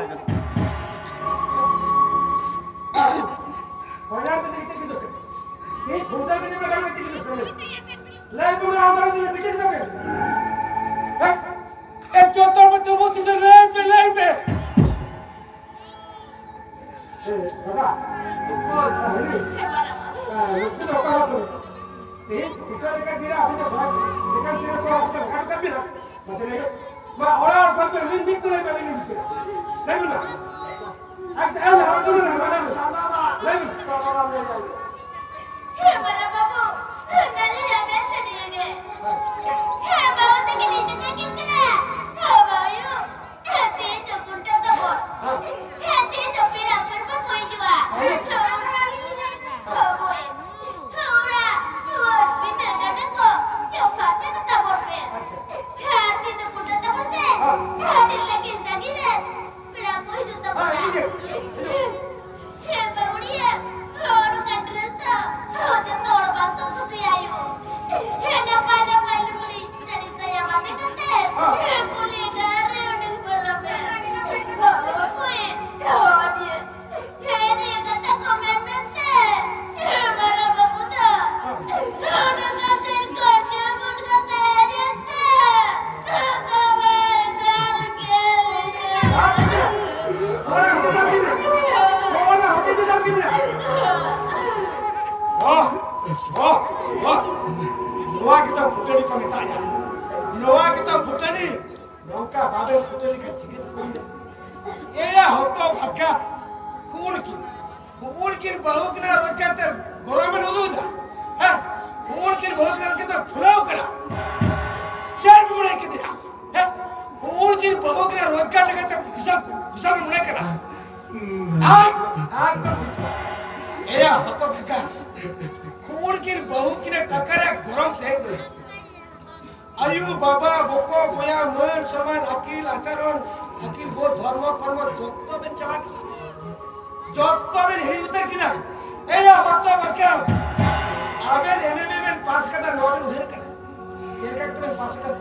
ᱦᱚᱭᱟ ᱫᱚ ᱪᱮᱫ ᱠᱤᱱ ᱫᱳᱥ ᱠᱮᱫᱟ? ᱤᱧ ᱠᱷᱩᱱᱴᱟᱹᱣ ᱠᱮᱫᱮ ᱯᱮ ᱠᱟᱱ ᱪᱮᱫ ᱠᱤᱱ ᱫᱳᱥ ᱠᱮᱫᱟ? ᱞᱟᱹᱭ ᱢᱮ, ᱟᱢ ᱟᱨ ᱤᱧ ᱵᱤᱪᱟᱹᱨ ᱠᱮᱫᱟ ᱯᱮ? ᱦᱮᱸ? ᱮ, ᱡᱚᱛᱚ ᱦᱚᱲ ᱯᱮ ᱛᱩᱢᱵᱩ ᱛᱤ ᱨᱮ ᱞᱟᱹᱭ ᱯᱮ, ᱞᱟᱹᱭ ᱯᱮ᱾ ᱮ, ᱫᱟᱫᱟ, ᱩᱠᱩᱨ, ᱦᱤᱲᱤᱧ᱾ ᱮ, ᱱᱩᱠᱩ ᱫᱚ ᱚᱠᱟ ᱦᱚᱲ ᱠᱟᱱᱟ? ᱛᱮᱦᱮᱧ ᱠᱷᱩᱱᱴᱟᱹᱣ ᱞᱮᱠᱟᱱ ᱫᱤᱱ ᱨᱮ ᱟᱵᱚ ᱫᱚ ᱥᱚᱦᱨᱟᱭ ᱞᱮᱠᱟᱱ ᱫᱤᱱ ᱨᱮ ᱠᱚᱲᱟ ᱦᱚᱯᱚᱱ ᱨᱟᱠᱟᱵ ᱠᱟᱜ ᱵᱤᱱᱟ᱾ ᱢᱟᱥᱮ ᱞᱟᱹᱭ ᱵᱤᱱ᱾ ᱢᱟ, ᱚᱲᱟᱜ ᱦᱚᱲ ᱠᱷᱚᱱ ᱯᱮ ᱢᱤᱫ, ᱢᱤᱫ ᱠᱚ ᱞᱟᱹᱭ ᱯᱮ, ᱞᱟᱹᱭ ᱵᱤᱱ ᱥᱮ᱾ ᱞᱟᱹᱭ ᱵᱤᱱ ᱢᱟ᱾ ᱟᱨ ᱛᱟᱦᱞᱮ ᱦᱚᱲ ᱠᱚ ᱞᱟᱹᱭ ᱵᱤᱱ᱾ ᱞᱟᱹᱭ ᱵᱤᱱ᱾ ᱦᱮ ᱢᱟᱨᱟᱝ ᱵᱟᱹᱵᱩ, ᱱᱟᱹᱞᱤ ᱟᱵᱮᱱ ᱴᱷᱮᱱ ᱜᱮ᱾ ᱦᱮ ᱵᱟᱹᱵᱩ ᱛᱟᱹᱠᱤᱱ ᱤᱧ ᱢᱮᱛᱟ ᱠᱤᱱ ᱠᱟᱱᱟ᱾ ᱦᱮ ᱵᱟᱹᱭᱩ, ᱦᱮ ᱛᱮᱦᱮᱧ ᱫᱚ ᱠᱷᱩᱱᱴᱟᱹᱣ ᱛᱟᱵᱚᱱ᱾ ᱦᱮ ᱛᱮᱦᱮᱧ ᱫᱚ ᱯᱮᱲᱟ ᱯᱟᱹᱨᱵᱟᱹ ᱠᱚ ᱦᱤᱡᱩᱜᱼᱟ᱾ ᱦᱳᱭ᱾ ᱦᱮ ᱚᱲᱟᱜ ᱫᱩᱣᱟᱹᱨ ᱯᱤᱴᱷᱟᱹ ᱞᱮᱴᱚ ᱠᱚ ᱡᱚᱢ ᱯᱷᱟᱨᱪᱟ ᱠᱟᱛᱟ ᱵᱚᱱ ᱯᱮ᱾ ᱦᱮ ᱛᱮᱦᱮᱧ ᱫᱚ ᱠᱷᱩᱱᱴᱟᱹᱣ ᱛᱟᱵᱚᱱ ᱥᱮ᱾ ᱟᱹᱰᱤ ᱥᱟᱺᱜᱤᱧ ᱥᱟᱺᱜᱤᱧ ᱨᱮᱱ ᱯᱮᱲᱟ ᱠᱚ ᱦᱤᱡᱩᱜ ᱛᱟᱵᱚᱱᱟ᱾ ᱦᱮ ᱵᱟᱹᱣᱲᱤᱭᱟᱹ, ᱦᱚᱲ ᱚᱱᱠᱟᱱ dress ᱫᱚ ᱡᱚᱛᱚ ᱦᱚᱲ ᱵᱟᱝ ᱠᱚ ᱠᱩᱥᱤᱭᱟᱜᱼᱟ ᱭᱳ᱾ ᱦᱮ ᱱᱟᱯᱟᱭ ᱱᱟᱯᱟᱭ ᱞᱩᱜᱽᱲᱤ ᱥᱟᱹᱲᱤ ᱥᱟᱭᱟ ᱵᱟᱸᱫᱮ ᱠᱟᱛᱮ, ᱦᱮ ᱠᱩᱞᱦᱤ ᱰᱟᱦᱟᱨ ᱨᱮ ᱩᱰᱩᱠ ᱵᱚᱞᱚ ᱢᱮ᱾ ᱦᱳᱭ, ᱦᱳᱭ, ᱦᱮ ᱱᱤᱭᱟᱹ ᱠᱟᱛᱷᱟ ᱠᱚ ᱢᱮᱱ ᱢᱮᱱᱛᱮ, ᱦᱮ ᱢᱟᱨᱟᱝ ᱵᱟᱹᱵᱩ ᱫᱚ ᱚᱱᱟ ᱠᱟᱪᱮᱨ ᱠᱚ ᱧᱩ ᱵᱩᱞ ᱠᱟᱛᱮ ᱡᱚᱛᱚ ᱦᱮ ᱵᱟᱵᱟ ᱫᱟᱞ ᱠᱮᱫ ᱞᱮᱭᱟ᱾ ᱚ, ᱚ, ᱚ, ᱱᱚᱣᱟ ᱜᱮᱛᱚ ᱯᱷᱩᱴᱟᱹᱱᱤ ᱠᱚ ᱢᱮᱛᱟᱜᱼᱟ᱾ ᱱᱚᱣᱟ ᱜᱮᱛᱚ ᱯᱷᱩᱴᱟᱹᱱᱤ᱾ ᱱᱚᱝᱠᱟ ᱵᱟᱵᱮ ᱯᱷᱩᱴᱟᱹᱱᱤ ᱠᱷᱟᱱ ᱪᱤᱠᱟᱹ ᱛᱮᱠᱚ ᱦᱩᱭᱩᱜᱼᱟ? ᱮᱭᱟ ᱦᱚᱛᱚ ᱵᱷᱟᱜᱟ᱾ ᱦᱩᱜᱩᱲ ᱠᱤᱱ, ᱦᱩᱜᱩᱲ ᱠᱤᱱ ᱵᱟᱹᱦᱩ ᱠᱤᱱᱟ ᱨᱳᱡᱽᱜᱟᱨ ᱛᱮ ᱜᱚᱨᱚᱢ ᱵᱮᱱ ᱩᱫᱩᱜ ᱮᱫᱟ᱾ ᱦᱮᱸ, ᱩᱱᱠᱤᱱ ᱵᱟᱹᱦᱩ ᱠᱤᱱ ᱠᱤᱱ ᱯᱷᱩᱞᱟᱹᱣ ᱠᱟᱱᱟ᱾ ᱪᱮᱫ ᱠᱚ ᱢᱚᱱᱮ ᱠᱮᱫᱮᱭᱟ? ᱦᱮᱸ, ᱩᱱᱠᱤᱱ ᱵᱟᱹᱦᱩ ᱠᱤᱱ ᱨᱳᱡᱽᱜᱟᱨ ᱴᱟᱠᱟ ᱛᱮ ᱵᱤᱥᱟᱞ, ᱵᱤᱥᱟᱞ ᱵᱮᱱ ᱢᱚᱱᱮ ᱠᱟᱱᱟ᱾ ᱟᱢ, ᱟᱢ ᱠᱚ ᱴᱷᱤᱠ᱾ ᱮᱭᱟ ᱦᱚᱛᱚ ᱵᱷᱟᱜᱟ᱾ ᱩᱱᱠᱤᱱ ᱵᱟᱹᱦᱩ ᱠᱤᱱ ᱴᱟᱠᱟ ᱨᱮᱭᱟᱜ ᱜᱚᱨᱚᱢ ᱛᱮ ᱟᱭᱩ, ᱵᱟᱵᱟ, ᱵᱚᱠᱚ, ᱵᱚᱭᱟ, ᱢᱟᱹᱱ, ᱥᱚᱢᱟᱱ, ᱟᱹᱠᱤᱞ, ᱟᱪᱟᱨᱚᱱ, ᱟᱹᱠᱤᱞ ᱵᱳᱫᱷ, ᱫᱷᱚᱨᱢᱚ, ᱠᱚᱨᱢᱚ, ᱡᱚᱛᱚ ᱵᱮᱱ ᱪᱟᱵᱟ ᱠᱮᱫᱟ᱾ ᱡᱚᱛᱚ ᱵᱮᱱ ᱦᱤᱲᱤᱧ ᱩᱛᱟᱹᱨ ᱠᱮᱫᱟ᱾ ᱮᱭᱟ ᱦᱚᱛᱚ ᱵᱟᱠᱟ, ᱟᱵᱮᱱ ᱮᱢ ᱮ ᱵᱮᱱ ᱯᱟᱥ ᱠᱟᱫᱟ, ᱱᱚᱣᱟ ᱵᱮᱱ ᱩᱭᱦᱟᱹᱨ ᱠᱟᱫᱟ? ᱪᱮᱫ ᱞᱮᱠᱟ ᱠᱟᱛᱮ ᱵᱮᱱ ᱯᱟᱥ ᱠᱟᱫᱟ?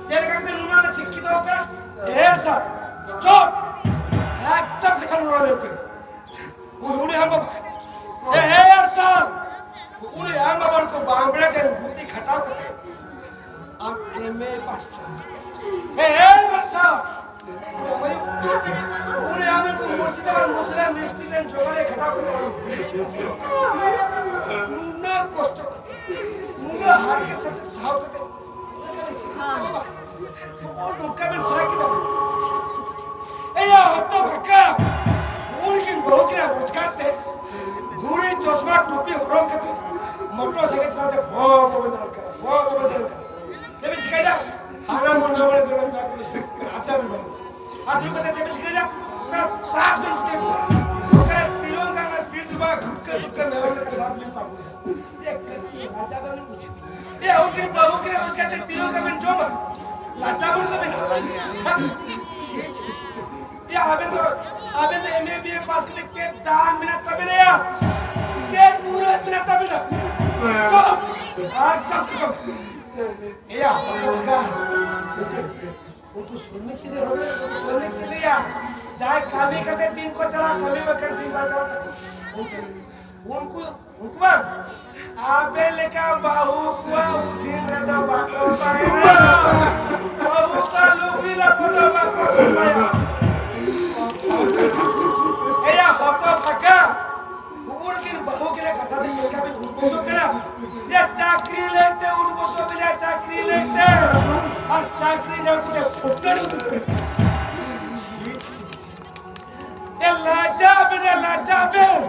ᱪᱮᱫ ᱞᱮᱠᱟ ᱠᱟᱛᱮ ᱱᱩᱱᱟᱹᱜ ᱵᱮᱱ ᱥᱤᱠᱠᱷᱤᱛᱚ ᱠᱟᱱᱟ? ᱮ ᱥᱟᱨ, ᱪᱩᱯ! ᱮᱠᱫᱚᱢ ᱠᱟᱛᱷᱟ ᱱᱚᱣᱟ ᱞᱟᱹᱭ ᱠᱟᱱᱟ᱾ ᱩᱱᱤ ᱟᱢ ᱵᱟᱵᱟ, ᱮ ᱦᱮᱸ ᱥᱟᱨ, ᱩᱱᱤ ᱟᱢ ᱵᱟᱵᱟ ᱠᱚ ᱵᱟᱢᱵᱲᱮ ᱴᱷᱮᱱ ᱵᱩᱫᱷᱤ ᱠᱷᱟᱴᱟᱣ ᱠᱟᱛᱮ ᱟᱢ ᱮᱢ ᱮ ᱯᱟᱥ ᱪᱚ᱾ ᱮ ᱦᱮᱸ ᱥᱟᱨ, ᱩᱱᱤ ᱟᱢ ᱠᱚ ᱢᱩᱨᱥᱤᱫᱟᱵᱟᱫ ᱢᱩᱥᱞᱟᱹ ᱢᱤᱥᱛᱨᱤ ᱴᱷᱮᱱ ᱡᱚᱜᱟᱲᱮ ᱠᱷᱟᱴᱟᱣ ᱠᱟᱛᱮ ᱟᱢ ᱵᱤ ᱮ ᱯᱟᱥ ᱪᱚ᱾ ᱱᱩᱱᱟᱹᱜ ᱠᱚᱥᱴᱚ ᱠᱟᱛᱮ, ᱱᱩᱱᱟᱹᱜ ᱦᱟᱨᱠᱮᱛ ᱥᱟᱥᱮᱛ ᱥᱟᱦᱟᱣ ᱠᱟᱛᱮ ᱱᱚᱜᱼᱚ ᱱᱚᱝᱠᱟ ᱵᱮᱱ ᱥᱟᱦᱟ ᱠᱮᱫᱟ᱾ ᱮᱭᱟ ᱦᱚᱛᱚ ᱵᱷᱟᱠᱟ, ᱩᱱᱠᱤᱱ ᱵᱟᱹᱦᱩ ᱠᱤᱱ ᱨᱳᱡᱽᱜᱟᱨ ᱛᱮ ᱜᱷᱩᱲᱤ, ᱪᱚᱥᱢᱟ, ᱴᱩᱯᱤ ᱦᱚᱨᱚᱜ ᱠᱟᱛᱮ ᱢᱚᱴᱚᱨ ᱥᱟᱭᱠᱮᱞ ᱪᱮᱛᱟᱱ ᱛᱮ ᱵᱷᱚ ᱵᱷᱚ ᱵᱮᱱ ᱫᱟᱬᱟᱱ ᱠᱟᱱᱟ, ᱵᱷᱚ ᱵᱷᱚ ᱵᱮᱱ ᱫᱟᱬᱟᱱ ᱠᱟᱱᱟ᱾ ᱪᱮᱫ ᱵᱮᱱ ᱪᱤᱠᱟᱹᱭᱮᱫᱟ? ᱦᱟᱱᱟ ᱢᱚᱱ ᱦᱟᱱᱟ ᱵᱟᱲᱮ ᱫᱩᱲᱩᱵ ᱵᱮᱱ ᱪᱟᱞᱟᱜ ᱠᱟᱱᱟ, ᱟᱰᱰᱟ ᱵᱮᱱ ᱵᱟᱲᱟᱭᱟ᱾ ᱟᱨ ᱫᱩᱲᱩᱵ ᱠᱟᱛᱮ ᱪᱮᱫ ᱵᱮᱱ ᱪᱤᱠᱟᱹᱭᱮᱫᱟ? ᱚᱠᱟ ᱛᱟᱥ ᱵᱮᱱ ᱠᱩᱴᱮᱢ ᱠᱚᱣᱟ, ᱚᱠᱟ ᱛᱤᱨᱚᱝᱜᱟ ᱨᱮᱱᱟᱜ ᱯᱤᱞ ᱰᱩᱵᱟ ᱜᱷᱩᱴᱠᱟᱹ ᱜᱷᱩᱴᱠᱟᱹ ᱢᱮᱨᱚᱢ ᱞᱮᱠᱟ ᱥᱟᱨᱟ ᱫᱤᱱ ᱯᱟᱜᱚᱞ᱾ ᱮ, ᱠᱟᱹᱴᱤᱡ ᱞᱟᱡᱟ ᱵᱟᱹᱱᱩᱜ ᱩᱪᱤᱛ᱾ ᱮ, ᱩᱱᱠᱤᱱ ᱵᱟᱹᱦᱩ ᱠᱤᱱ ᱨᱳᱡᱽᱜᱟᱨ ᱛᱮ ᱛᱤᱨᱭᱳ ᱠᱟᱵᱮᱱ ᱡᱚᱢᱟ? ᱞᱟᱡᱟ ᱵᱟᱹᱱᱩᱜ ᱛᱟᱵᱮᱱᱟ? ᱦᱮᱸ? ᱮ, ᱟᱵᱮᱱ ᱫᱚ, ᱟᱵᱮᱱ ᱫᱚ ᱮᱢ ᱮ ᱵᱤ ᱮ ᱯᱟᱥ ᱠᱟᱛᱮ ᱪᱮᱫ ᱫᱟᱢ ᱢᱮᱱᱟᱜ ᱛᱟᱵᱮᱱᱟ ᱭᱟ? ᱪᱮᱫ ᱢᱩᱞᱞᱚ ᱢᱮᱱᱟᱜ ᱛᱟᱵᱮᱱᱟ? ᱪᱚᱯ! ᱮᱠᱫᱚᱢ ᱥᱮ ᱵᱟᱝ? ᱮᱭᱟ, ᱩᱱᱠᱩ, ᱩᱱᱠᱩ ᱥᱨᱚᱢᱤᱠ ᱥᱨᱮᱱᱤ ᱦᱚᱲ, ᱩᱱᱠᱩ ᱥᱨᱚᱢᱤᱠ ᱥᱨᱮᱱᱤᱭᱟ᱾ ᱡᱟᱦᱟᱸᱭ ᱠᱟᱹᱢᱤ ᱠᱟᱛᱮ ᱫᱤᱱ ᱠᱚ ᱪᱟᱞᱟᱜ, ᱠᱟᱹᱢᱤ ᱵᱟᱠᱷᱟᱱ ᱫᱤᱱ ᱵᱟᱝ ᱪᱟᱞᱟᱜ ᱛᱟᱠᱚ᱾ ᱩᱱᱠᱩ, ᱩᱱᱠᱩ ᱩᱱᱠᱩ ᱵᱟᱝ, ᱟᱯᱮ ᱞᱮᱠᱟ ᱵᱟᱹᱦᱩ ᱠᱚᱣᱟᱜ ᱩᱫᱷᱤᱱ ᱨᱮᱫᱚ ᱵᱟᱠᱚ ᱛᱟᱦᱮᱱᱟ᱾ ᱵᱟᱹᱦᱩ ᱠᱚᱣᱟᱜ ᱞᱩᱜᱽᱲᱤ ᱞᱟᱯᱚ ᱫᱚ ᱵᱟᱠᱚ ᱥᱟᱯᱷᱟᱭᱟ᱾ ᱮᱭᱟ ᱦᱚᱛᱚ ᱵᱷᱟᱜᱟ, ᱩᱱᱠᱤᱱ ᱵᱟᱹᱦᱩ ᱜᱮᱞᱮ ᱠᱟᱛᱷᱟ ᱫᱚ ᱪᱮᱫ ᱞᱮᱠᱟ ᱵᱤᱱ ᱩᱫᱽᱵᱚᱥᱚᱜ ᱠᱟᱱᱟ? ᱮᱭᱟ ᱪᱟᱹᱠᱨᱤ ᱞᱟᱹᱭᱛᱮ ᱩᱫᱽᱵᱚᱥᱚᱜ ᱵᱤᱱ, ᱮᱭᱟ ᱪᱟᱹᱠᱨᱤ ᱞᱟᱹᱭᱛᱮ᱾ ᱟᱨ ᱪᱟᱹᱠᱨᱤ ᱧᱟᱢ ᱠᱟᱛᱮ ᱯᱷᱩᱴᱟᱹᱱ ᱩᱫᱩᱜ ᱠᱟᱱᱟ᱾ ᱮ ᱞᱟᱡᱟ ᱵᱮᱱ, ᱮ ᱞᱟᱡᱟ ᱵᱮᱱ᱾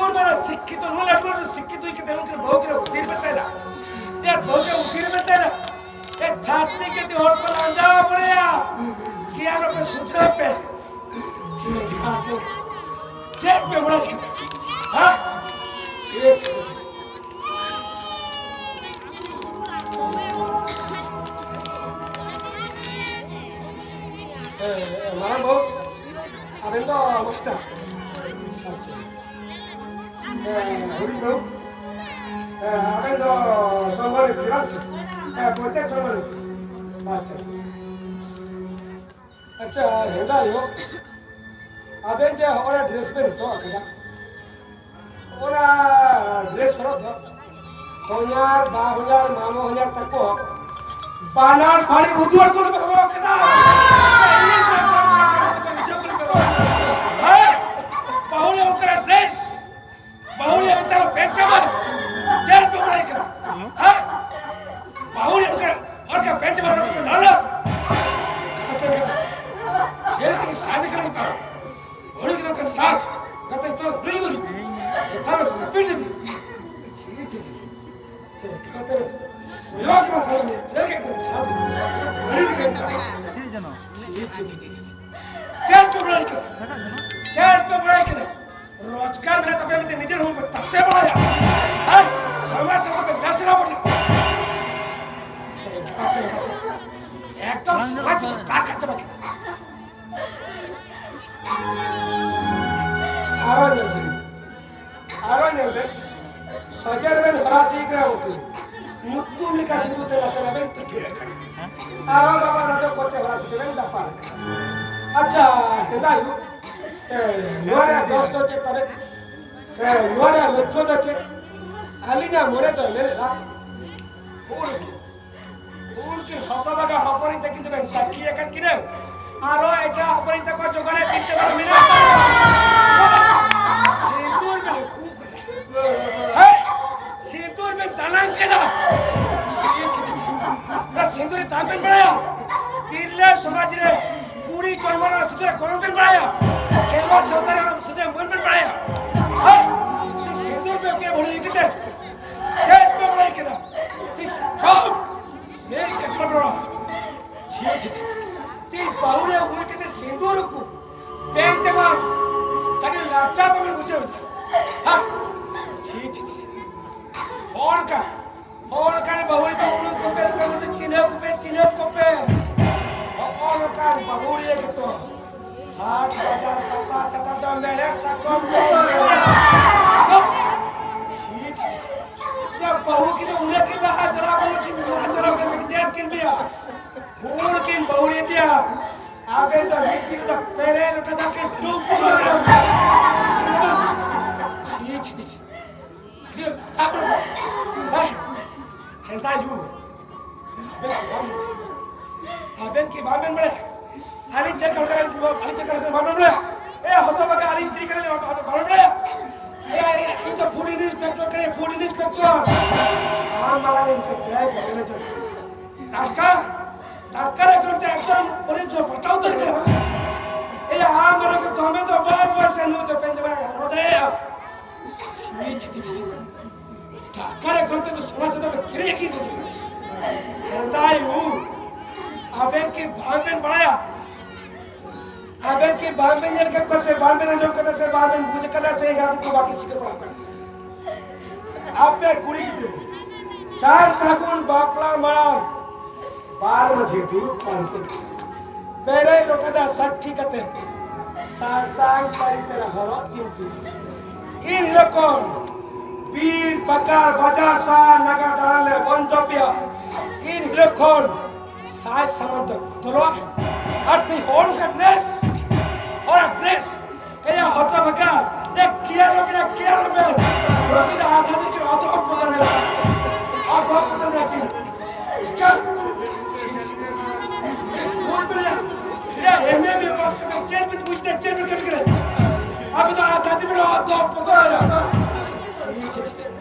ᱱᱩᱱ ᱢᱟᱨᱟᱝ ᱥᱤᱠᱠᱷᱤᱛᱚ, ᱱᱩᱱ ᱞᱟᱹᱴᱩ ᱞᱟᱹᱴᱩ ᱥᱤᱠᱠᱷᱤᱛᱚ ᱦᱩᱭ ᱠᱟᱛᱮ ᱩᱱᱠᱤᱱ ᱵᱟᱹᱦᱩ ᱠᱤᱱ ᱩᱫᱷᱤᱨ ᱢᱮᱛᱟᱭᱟ᱾ ᱮ ᱵᱟᱹᱦᱩ ᱠᱤᱱ ᱩᱫᱷᱤᱨ ᱢᱮᱛᱟᱭᱟ᱾ ᱮ ᱪᱷᱟᱛᱤᱠ ᱡᱟᱹᱛᱤ ᱦᱚᱲ ᱠᱚ ᱞᱟᱸᱫᱟ ᱵᱟᱲᱟᱭᱟ᱾ ᱜᱮᱭᱟᱱ ᱯᱮ ᱥᱩᱫᱷᱨᱟᱹᱣ ᱯᱮ᱾ ᱪᱮᱫ ᱯᱮ ᱵᱟᱲᱟᱭ ᱠᱟᱱᱟ? ᱦᱮᱸ? ᱪᱮᱫ? ᱮ, ᱮ, ᱢᱟᱨᱟᱝ ᱵᱟᱹᱵᱩ, ᱟᱵᱮᱱ ᱫᱚ ᱢᱟᱥᱴᱟᱨ? ᱟᱪᱪᱷᱟ᱾ ᱮ, ᱦᱩᱰᱤᱧ ᱵᱟᱹᱵᱩ, ᱮ, ᱟᱵᱮᱱ ᱫᱚ ᱥᱚᱢᱵᱟᱞᱩᱠᱤ ᱵᱟᱝ? ᱮ, ᱯᱚᱧᱪᱟᱭᱮᱛ ᱥᱚᱢᱵᱟᱞᱩᱠᱤ᱾ ᱟᱪᱪᱷᱟ, ᱟᱪᱪᱷᱟ᱾ ᱟᱪᱪᱷᱟ, ᱦᱮᱸᱫᱟ ᱟᱭᱳ, ᱟᱵᱮᱱ ᱡᱮ ᱦᱚᱸᱜᱼᱚᱭ ᱰᱨᱮᱥ ᱵᱮᱱ ᱦᱚᱨᱚᱜ ᱟᱠᱟᱫᱟ, ᱚᱱᱟ ᱰᱨᱮᱥ ᱦᱚᱨᱚᱜ ᱫᱚ ᱦᱚᱧᱦᱟᱨ, ᱵᱟ ᱦᱚᱧᱦᱟᱨ, ᱢᱟᱢᱚ ᱦᱚᱧᱦᱟᱨ ᱛᱟᱠᱚ ᱵᱟᱱᱟᱨ ᱯᱷᱟᱹᱲᱤ ᱩᱫᱩᱜ ᱟᱠᱚ ᱞᱟᱹᱜᱤᱫ ᱦᱚᱨᱚᱜ ᱠᱟᱫᱟ᱾ ᱦᱮᱸ? ᱵᱟᱹᱦᱩᱲᱤᱭᱟᱹ ᱚᱱᱠᱟᱱᱟᱜ ᱰᱨᱮᱥ, ᱵᱟᱹᱦᱩᱲᱤᱭᱟᱹ ᱚᱱᱠᱟᱱᱟᱜ ᱯᱮᱱᱴ ᱡᱟᱢᱟ, ᱪᱮᱫ ᱯᱮ ᱵᱟᱲᱟᱭ ᱠᱟᱱᱟ? ᱦᱮᱸ? ᱵᱟᱹᱦᱩᱲᱤᱭᱟᱹ ᱚᱱᱠᱟᱱᱟᱜ ᱯᱮᱱᱴ ᱡᱟᱢᱟ ᱦᱚᱨᱚᱜ ᱠᱟᱛᱮ ᱫᱟᱬᱟᱱᱟ? ᱠᱟᱛᱮ ᱠᱟᱛᱮ ᱪᱮᱫ ᱞᱮᱠᱟ ᱥᱟᱡᱽ ᱠᱟᱱᱟ ᱛᱟᱨ? ᱩᱱᱤ ᱜᱤᱫᱽᱨᱟᱹ ᱠᱚ ᱥᱟᱡᱽ ᱠᱟᱛᱮ ᱛᱚ ᱩᱱᱤ ᱩᱱᱤ ᱠᱟᱛᱷᱟ ᱨᱮ ᱨᱤᱯᱤᱴ ᱤᱫᱤ᱾ ᱪᱷᱤ, ᱪᱷᱤ, ᱪᱷᱤ, ᱪᱷᱤ᱾ ᱠᱟᱛᱷᱟ ᱨᱮ ᱩᱭᱦᱟᱹᱨ ᱠᱚ ᱥᱟᱡᱽ ᱢᱮ, ᱪᱮᱫ ᱞᱮᱠᱟ ᱠᱚ ᱥᱟᱡᱽ ᱠᱚ? ᱟᱹᱰᱤ ᱞᱮᱠᱟ ᱠᱚ᱾ ᱪᱮᱫ ᱡᱮᱱᱚ? ᱪᱷᱤ, ᱪᱷᱤ, ᱪᱷᱤ, ᱪᱷᱤ, ᱪᱷᱤ᱾ ᱪᱮᱫ ᱯᱮ ᱵᱟᱲᱟᱭ ᱠᱮᱫᱟ? ᱪᱮᱫ ᱯᱮ ᱵᱟᱲᱟᱭ ᱠᱮᱫᱟ? ᱨᱳᱡᱽᱜᱟᱨ ᱢᱮᱱᱟᱜ ᱛᱟᱯᱮᱭᱟ ᱢᱮᱱᱛᱮ ᱱᱤᱡᱮᱨ ᱦᱚᱸ ᱯᱮ ᱛᱟᱥᱮ ᱵᱟᱲᱟᱭᱟ᱾ ᱦᱮᱸ? ᱥᱚᱢᱟᱡᱽ ᱥᱟᱶ ᱯᱮ ᱞᱮᱥ ᱞᱟᱵᱚᱱᱟ᱾ ᱮᱠᱫᱚᱢ ᱥᱚᱢᱟᱡᱽ ᱠᱚ ᱠᱟᱨ ᱠᱟᱪᱟ ᱵᱟᱠᱤ᱾ ᱟᱨᱚ ᱧᱮᱞ ᱵᱮᱱ, ᱟᱨᱚ ᱧᱮᱞ ᱵᱮᱱ, ᱥᱚᱡᱷᱮ ᱨᱮᱵᱮᱱ ᱦᱚᱨᱟᱥᱤ ᱠᱟᱱᱟ ᱵᱚᱛᱤ, ᱧᱩᱛᱩᱢ ᱞᱮᱠᱟ ᱥᱤᱸᱫᱩᱨ ᱛᱮ ᱱᱟᱥᱮ ᱱᱟᱜ ᱵᱮᱱ ᱛᱤᱠᱤ ᱟᱠᱟᱱᱟ᱾ ᱟᱨᱚ ᱵᱟᱵᱟ ᱱᱚᱛᱮ ᱠᱚᱪᱮ ᱦᱚᱨᱟᱥᱤ ᱛᱮᱵᱮᱱ ᱫᱟᱯᱟᱞ ᱟᱠᱟᱱᱟ᱾ ᱟᱪᱪᱷᱟ, ᱦᱮᱸᱫᱟ ᱟᱭᱳ, ᱮ, ᱱᱚᱣᱟ ᱨᱮᱭᱟᱜ ᱫᱚᱥ ᱫᱚ ᱪᱮᱫ ᱛᱟᱵᱮᱱ? ᱮ, ᱱᱚᱣᱟ ᱨᱮᱭᱟᱜ ᱞᱚᱠᱠᱷᱚ ᱫᱚ ᱪᱮᱫ? ᱟᱹᱞᱤᱧᱟᱜ ᱢᱚᱱᱮ ᱫᱚᱭ ᱢᱮᱱᱮᱫᱟ, ᱦᱩᱲᱩ ᱜᱮ᱾ ᱩᱱᱠᱤᱱ ᱦᱚᱛᱚᱵᱟᱜᱟ ᱦᱚᱯᱚᱱᱤᱧ ᱛᱟᱹᱠᱤᱱ ᱫᱚᱵᱮᱱ ᱥᱟᱹᱠᱷᱤ ᱟᱠᱟᱫ ᱠᱤᱱᱟᱹ᱾ ᱟᱨᱚ ᱮᱴᱟᱜ ᱦᱚᱯᱚᱱᱤᱧ ᱛᱟᱠᱚ ᱡᱚᱜᱟᱲᱮ ᱛᱤᱱ ᱛᱮ ᱵᱟᱝ ᱢᱮᱱᱟᱜ ᱛᱟᱠᱚᱣᱟ᱾ ᱥᱤᱸᱫᱩᱨ ᱵᱮᱱ ᱩᱠᱩ ᱠᱟᱫᱟ᱾ ᱦᱮᱸ? ᱥᱤᱸᱫᱩᱨ ᱵᱮᱱ ᱫᱟᱱᱟᱝ ᱠᱮᱫᱟ᱾ ᱚᱱᱟ ᱥᱤᱸᱫᱩᱨ ᱨᱮ ᱫᱟᱢ ᱵᱮᱱ ᱵᱟᱲᱟᱭᱟ? ᱛᱤᱨᱞᱟᱹ ᱥᱚᱢᱟᱡᱽ ᱨᱮ ᱠᱩᱲᱤ ᱡᱚᱱᱢᱚ ᱨᱮ ᱥᱤᱸᱫᱩᱨ ᱨᱮ ᱜᱚᱱᱚᱝ ᱵᱮᱱ ᱵᱟᱲᱟᱭᱟ? ᱠᱷᱮᱞᱣᱟᱲ ᱥᱟᱶᱛᱟ ᱨᱮ ᱥᱤᱸᱫᱩᱨ ᱨᱮ ᱢᱟᱹᱱ ᱵᱮᱱ ᱵᱟᱲᱟᱭᱟ? ᱦᱮᱸ? ᱵᱟᱹᱲᱤᱡ ᱠᱟᱛᱮ ᱪᱮᱫ ᱯᱮ ᱵᱟᱲᱟᱭ ᱠᱮᱫᱟ? ᱛᱤᱥ ᱪᱚᱯ ᱢᱤᱫ ᱠᱟᱛᱷᱟ ᱯᱮ ᱨᱚᱲᱟ᱾ ᱪᱷᱤ, ᱪᱷᱤ, ᱪᱷᱤ᱾ ᱛᱤᱥ ᱵᱟᱹᱦᱩ ᱨᱮ ᱦᱩᱭ ᱠᱟᱛᱮ ᱥᱤᱸᱫᱩᱨ ᱠᱚ ᱯᱮᱱ ᱪᱟᱵᱟ ᱠᱟᱹᱴᱤᱡ ᱞᱟᱡᱟ ᱵᱟᱵᱮᱱ ᱵᱩᱡᱷᱟᱹᱣ ᱮᱫᱟ? ᱦᱟ? ᱪᱷᱤ, ᱪᱷᱤ, ᱪᱷᱤ, ᱪᱷᱤ᱾ ᱦᱚᱲ ᱠᱟᱱ, ᱦᱚᱲ ᱠᱟᱱ ᱵᱟᱹᱦᱩ ᱨᱮ ᱩᱨᱩᱢ ᱠᱚᱯᱮ, ᱪᱤᱱᱦᱟᱹᱯ ᱠᱚᱯᱮ, ᱪᱤᱱᱦᱟᱹᱯ ᱠᱚᱯᱮ᱾ ᱦᱚᱲ ᱠᱟᱱ ᱵᱟᱹᱦᱩ ᱨᱮ ᱜᱮᱛᱚ ᱦᱟᱴ ᱵᱟᱡᱟᱨ ᱯᱟᱛᱟ ᱪᱷᱟᱛᱟ ᱫᱚ ᱢᱮᱲᱦᱮᱫ ᱥᱟᱠᱚᱢ ᱠᱚ᱾ ᱪᱷᱤ, ᱪᱷᱤ, ᱪᱷᱤ᱾ ᱭᱟ ᱵᱟᱹᱦᱩ ᱠᱤᱱ ᱩᱱᱟᱹᱜ ᱠᱤᱱ ᱞᱟᱦᱟ ᱪᱟᱞᱟᱣ ᱠᱟᱱᱟ, ᱠᱤᱱ ᱞᱟᱦᱟ ᱪᱟᱞᱟᱣ ᱠᱟᱱᱟ, ᱠᱤᱱ ᱧᱮᱞ ᱠᱤᱱ ᱵᱮᱭᱟ᱾ ᱦᱚᱲ ᱠᱤᱱ ᱵᱟᱹᱦᱩ ᱨᱮ ᱫᱮᱭᱟ᱾ ᱟᱵᱮᱱ ᱫᱚ ᱢᱤᱫ ᱫᱤᱱ ᱫᱚ ᱯᱮᱨᱮ ᱞᱚᱴᱟ ᱫᱟᱜ ᱠᱤᱱ ᱰᱩᱵ ᱠᱚ ᱠᱟᱱᱟ᱾ ᱪᱷᱤ, ᱪᱷᱤ, ᱪᱷᱤ, ᱪᱷᱤ᱾ ᱟᱹᱰᱤ ᱞᱟᱡᱟ ᱵᱚᱱ᱾ ᱦᱮᱸ, ᱦᱮᱸᱫᱟ ᱭᱩ᱾ ᱟᱵᱮᱱ ᱠᱤ ᱵᱟᱝ, ᱟᱵᱮᱱ ᱠᱤ ᱵᱟᱵᱮᱱ ᱵᱟᱲᱟᱭᱟ? ᱟᱹᱞᱤᱧ ᱪᱮᱫ ᱠᱟᱱᱟ, ᱟᱹᱞᱤᱧ ᱪᱮᱫ ᱠᱟᱱᱟ ᱵᱟᱵᱮᱱ ᱵᱟᱲᱟᱭᱟ? ᱮ, ᱦᱚᱛᱚ ᱵᱟᱠᱟ, ᱟᱹᱞᱤᱧ ᱪᱮᱫ ᱠᱟᱱᱟ ᱵᱟᱵᱮᱱ ᱵᱟᱲᱟᱭᱟ? ᱮ, ᱮ, ᱤᱧ ᱫᱚ food inspector ᱠᱟᱹᱱᱟᱹᱧ, food inspector᱾ ᱟᱢ ᱢᱟᱨᱟᱝ ᱤᱧ ᱫᱚ bank manager᱾ ᱴᱟᱠᱟ, ᱴᱟᱠᱟ ᱨᱮ ᱠᱚᱢᱛᱮ ᱮᱠᱫᱚᱢ ᱯᱚᱨᱤᱥ ᱫᱚ ᱵᱟᱪᱟᱣ ᱩᱛᱟᱹᱨ ᱠᱟᱱᱟ᱾ ᱮ, ᱟᱢ ᱢᱟᱨᱟᱝ ᱫᱚᱢᱮ ᱫᱚ ᱵᱟᱭ ᱯᱚᱭᱥᱟ ᱱᱩᱭ ᱫᱚ ᱯᱮᱱ ᱡᱟᱢᱟ ᱦᱚᱨᱚ ᱫᱟᱲᱮᱭᱟᱜᱼᱟ᱾ ᱪᱷᱤ, ᱪᱷᱤ, ᱪᱷᱤ, ᱪᱷᱤ᱾ ᱴᱟᱠᱟ ᱨᱮ ᱠᱷᱚᱱ ᱛᱮ ᱫᱚ ᱥᱚᱢᱟᱡᱽ ᱨᱮ ᱫᱚ ᱠᱤᱨᱤᱧ ᱟᱹᱠᱷᱨᱤᱧ ᱥᱮ ᱪᱮᱫ? ᱦᱮᱸᱫᱟᱭ ᱩ, ᱟᱵᱮᱱ ᱠᱤ ᱵᱟᱝ ᱵᱮᱱ ᱵᱟᱲᱟᱭᱟ? ᱟᱵᱮᱱ ᱠᱤ ᱵᱟᱝ ᱵᱮᱱ ᱧᱮᱞ ᱠᱟᱫ ᱠᱚᱣᱟ ᱥᱮ ᱵᱟᱝ ᱵᱮᱱ ᱟᱸᱡᱚᱢ ᱠᱟᱫᱟ ᱥᱮ ᱵᱟᱝ ᱵᱮᱱ ᱵᱩᱡᱽ ᱠᱟᱫᱟ ᱥᱮ ᱮᱸᱜᱟ ᱠᱚ ᱵᱟᱠᱚ ᱥᱤᱠᱷᱟᱹ ᱯᱟᱲᱦᱟᱣ ᱠᱟᱱ ᱜᱮᱭᱟ? ᱟᱯᱮ ᱠᱩᱲᱤ ᱜᱤᱫᱽᱨᱟᱹ ᱥᱟᱨ ᱥᱟᱹᱜᱩᱱ ᱵᱟᱯᱞᱟ ᱢᱟᱲᱟᱝ ᱵᱟᱨ ᱢᱟᱹᱡᱷᱤ ᱫᱩᱲᱩᱵ ᱯᱟᱱᱛᱮ ᱠᱟᱛᱮ, ᱯᱮᱨᱮᱡ ᱞᱚᱴᱟ ᱫᱟᱜ ᱥᱟᱹᱠᱷᱤ ᱠᱟᱛᱮ, ᱥᱟᱥᱟᱝ ᱥᱟᱹᱲᱤ ᱛᱮ ᱦᱚᱨᱚᱜ ᱪᱤᱱᱯᱤ᱾ ᱤᱱ ᱦᱤᱞᱳᱜ ᱠᱷᱚᱱ ᱵᱤᱨ, ᱯᱟᱠᱟᱲ, ᱵᱟᱡᱟᱨ, ᱥᱟᱦᱟᱨ, ᱱᱟᱜᱟᱨ ᱫᱟᱬᱟᱱ ᱞᱮ ᱵᱚᱱᱫᱚ ᱯᱮᱭᱟ᱾ ᱤᱱ ᱦᱤᱞᱳᱜ ᱠᱷᱚᱱ ᱥᱟᱡᱽ ᱥᱟᱢᱟᱱ ᱫᱚ ᱵᱚᱫᱚᱞᱚᱜᱼᱟ᱾ ᱟᱨ ᱛᱮᱦᱮᱧ ᱦᱚᱲ ᱞᱮᱠᱟ dress, ᱦᱚᱲᱟᱜ dress, ᱮᱭᱟ ᱦᱚᱛᱚ ᱵᱷᱟᱜᱟ, ᱫᱮ ᱠᱤᱭᱟ ᱞᱚ ᱠᱮᱫᱟ, ᱠᱤᱭᱟ ᱞᱚ ᱵᱮᱱ᱾ ᱱᱩᱠᱩ ᱫᱚ ᱟᱫᱷᱟ ᱫᱤᱱ ᱠᱤᱱ ᱚᱫᱷᱚ ᱯᱚᱛᱚᱱ ᱢᱮᱱᱟᱜᱼᱟ᱾ ᱚᱫᱷᱚ ᱯᱚᱛᱚᱱ ᱢᱮᱱᱟᱜᱼᱟ ᱠᱤᱱ᱾ ᱪᱮᱫ? ᱵᱩᱡᱽ ᱵᱮᱱ ᱭᱟ? ᱭᱟ, M A B pass ᱠᱟᱛᱮ ᱪᱮᱫ ᱵᱮᱱ ᱵᱩᱡᱽ ᱫᱟ, ᱪᱮᱫ ᱵᱮᱱ ᱠᱟᱹᱢᱤ ᱠᱟᱱᱟ? ᱟᱵᱚ ᱫᱚ ᱟᱫᱷᱟ ᱫᱤᱱ ᱵᱮᱱ ᱚᱫᱷᱚ ᱯᱚᱛᱚᱱ ᱢᱮᱱᱟᱜᱼᱟ᱾ ᱪᱷᱤ, ᱪᱷᱤ, ᱪᱷᱤ, ᱪᱷᱤ᱾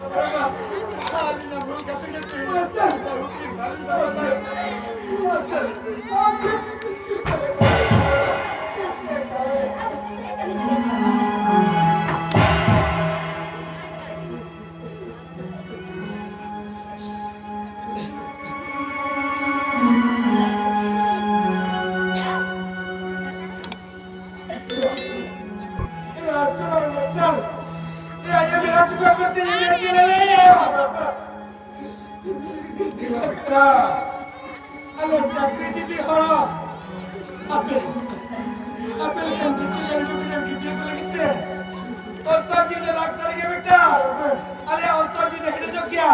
ᱪᱮᱫ ᱮ ᱞᱟᱹᱭᱟ? ᱵᱮᱴᱟ, ᱟᱞᱮ ᱪᱟᱹᱠᱨᱤ ᱡᱤᱵᱤ ᱦᱚᱲ, ᱟᱯᱮ, ᱟᱯᱮ ᱞᱮᱠᱟᱱ ᱵᱤᱪᱟᱹᱨ ᱮᱢ ᱦᱚᱪᱚ ᱠᱮᱫᱟ ᱜᱤᱫᱽᱨᱟᱹ ᱠᱚ ᱞᱟᱹᱜᱤᱫ ᱛᱮ᱾ ᱚᱱᱛᱚᱨ ᱡᱤᱣᱤ ᱫᱚ ᱨᱟᱜ ᱛᱟᱞᱮ ᱜᱮ ᱵᱮᱴᱟ, ᱟᱞᱮᱭᱟᱜ ᱚᱱᱛᱚᱨ ᱡᱤᱣᱤ ᱫᱚ ᱦᱮᱰᱮᱡᱚᱜ ᱜᱮᱭᱟ᱾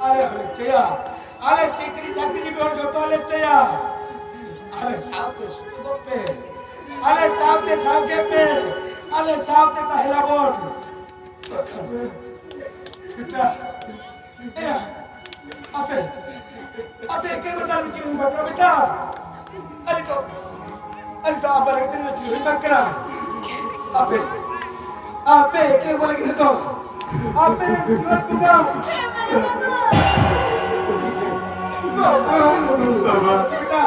ᱟᱞᱮ ᱦᱚᱸᱞᱮ ᱪᱟᱹᱭᱟ, ᱟᱞᱮ ᱪᱟᱹᱠᱨᱤ, ᱪᱟᱹᱠᱨᱤ ᱡᱤᱵᱤ ᱦᱚᱲ ᱡᱚᱛᱚ ᱞᱮ ᱪᱟᱹᱭᱟ᱾ ᱟᱞᱮ ᱥᱟᱶᱛᱮ ᱥᱩᱛᱩᱜᱚᱜ ᱯᱮ, ᱟᱞᱮ ᱥᱟᱶᱛᱮ ᱥᱟᱸᱜᱮ ᱯᱮ, ᱟᱞᱮ ᱥᱟᱶᱛᱮ ᱛᱟᱦᱮᱸ ᱞᱟᱵᱚᱱ᱾ ᱵᱮᱴᱟ, ᱮᱭᱟ, ᱟᱯᱮ, ᱟᱯᱮ ᱮᱠᱮᱱ ᱵᱮᱴᱟ ᱞᱟᱹᱜᱤᱫ ᱪᱮᱫ ᱵᱟᱯᱞᱟ ᱵᱮᱴᱟ? ᱟᱞᱮ ᱫᱚ, ᱟᱞᱮ ᱫᱚ ᱟᱯᱮ ᱞᱟᱹᱜᱤᱫ ᱛᱮ ᱪᱮᱫ ᱦᱚᱸ ᱵᱟᱝ ᱠᱟᱱᱟ᱾ ᱟᱯᱮ, ᱟᱯᱮ ᱮᱠᱮᱱ ᱵᱚᱞᱮ ᱜᱤᱫᱽᱨᱟᱹ ᱫᱚ, ᱟᱯᱮ ᱨᱮᱱ ᱡᱤᱭᱚᱱ ᱵᱮᱴᱟ᱾ ᱵᱮᱴᱟ,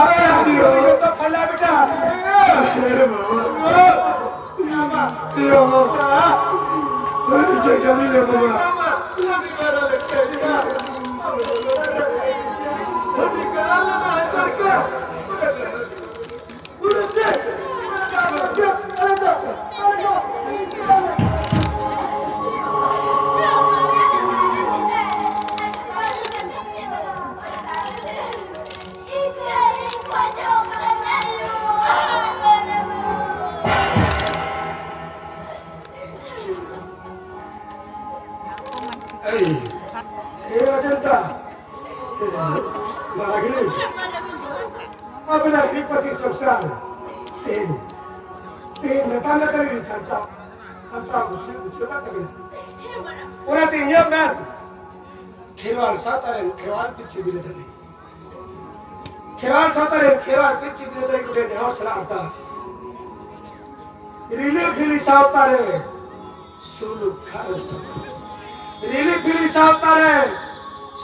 ᱟᱯᱮ ᱡᱤᱭᱚᱱ ᱡᱚᱛᱚ ᱯᱷᱟᱭᱞᱟ ᱵᱮᱴᱟ᱾ ᱮᱭ, ᱮᱭ ᱚᱡᱚᱱᱛᱟ, ᱢᱟᱨᱟᱜᱤᱱᱤ, ᱟᱵᱮᱱᱟᱜ ᱦᱤᱨᱤᱡ ᱯᱟᱹᱥᱤᱨ ᱥᱚᱝᱥᱟᱨ ᱛᱮᱦᱮᱧ, ᱛᱮᱦᱮᱧ ᱱᱮᱛᱟᱨ ᱱᱮᱛᱟᱨ ᱜᱮ ᱥᱟᱢᱴᱟᱣ, ᱥᱟᱢᱴᱟᱣ ᱜᱩᱪᱷᱟᱹᱣ, ᱜᱩᱪᱷᱟᱹᱣ ᱠᱟᱜ ᱛᱟᱵᱮᱱᱟ᱾ ᱚᱱᱟᱛᱮ ᱤᱧᱟᱹᱜ ᱢᱮᱱ, ᱠᱷᱮᱨᱣᱟᱲ ᱥᱟᱶᱛᱟ ᱨᱮᱱ ᱠᱷᱮᱨᱣᱟᱲ ᱯᱤᱞᱪᱩ ᱵᱤᱨᱟᱹᱫᱟᱹᱞᱤ, ᱠᱷᱮᱨᱣᱟᱲ ᱥᱟᱶᱛᱟ ᱨᱮᱱ ᱠᱷᱮᱨᱣᱟᱲ ᱯᱤᱞᱪᱩ ᱵᱤᱨᱟᱹᱫᱟᱹᱞᱤ ᱠᱚᱴᱷᱮᱱ ᱱᱮᱦᱚᱨ ᱥᱟᱞᱟᱜ ᱟᱨᱫᱟᱥ, ᱨᱤᱞᱟᱹ ᱯᱷᱤᱞᱤ ᱥᱟᱶᱛᱟ ᱨᱮ ᱥᱩᱞᱩᱠ ᱜᱷᱟᱨᱚᱸᱡᱽ ᱛᱟᱞᱟᱨᱮ, ᱨᱤᱞᱤ ᱯᱷᱤᱞᱤ ᱥᱟᱶᱛᱟ ᱨᱮ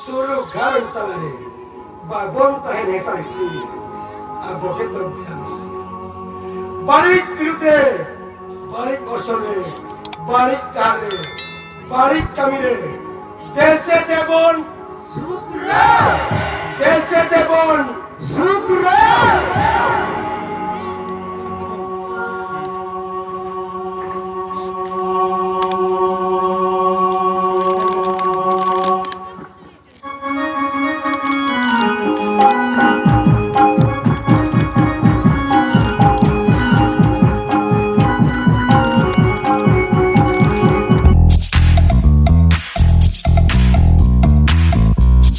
ᱥᱩᱞᱩᱠ ᱜᱷᱟᱨᱚᱸᱡᱽ ᱛᱟᱞᱟᱨᱮ ᱵᱟᱵᱚᱱ ᱛᱟᱦᱮᱱ ᱦᱮᱸᱥᱟ ᱦᱮᱸᱥᱤ ᱟᱨ ᱵᱚᱠᱮ ᱫᱚ ᱵᱚᱭᱦᱟ ᱢᱤᱥᱤ᱾ ᱵᱟᱹᱲᱤᱡ ᱵᱤᱨᱩᱫᱽ ᱨᱮ, ᱵᱟᱹᱲᱤᱡ ᱚᱨᱥᱚᱝ ᱨᱮ, ᱵᱟᱹᱲᱤᱡ ᱰᱟᱦᱟᱨ ᱨᱮ, ᱵᱟᱹᱲᱤᱡ ᱠᱟᱹᱢᱤ ᱨᱮ ᱫᱮᱥᱮ ᱫᱮᱵᱚᱱ ᱥᱩᱠᱨᱟ, ᱫᱮᱥᱮ ᱫᱮᱵᱚᱱ ᱥᱩᱠᱨᱟ᱾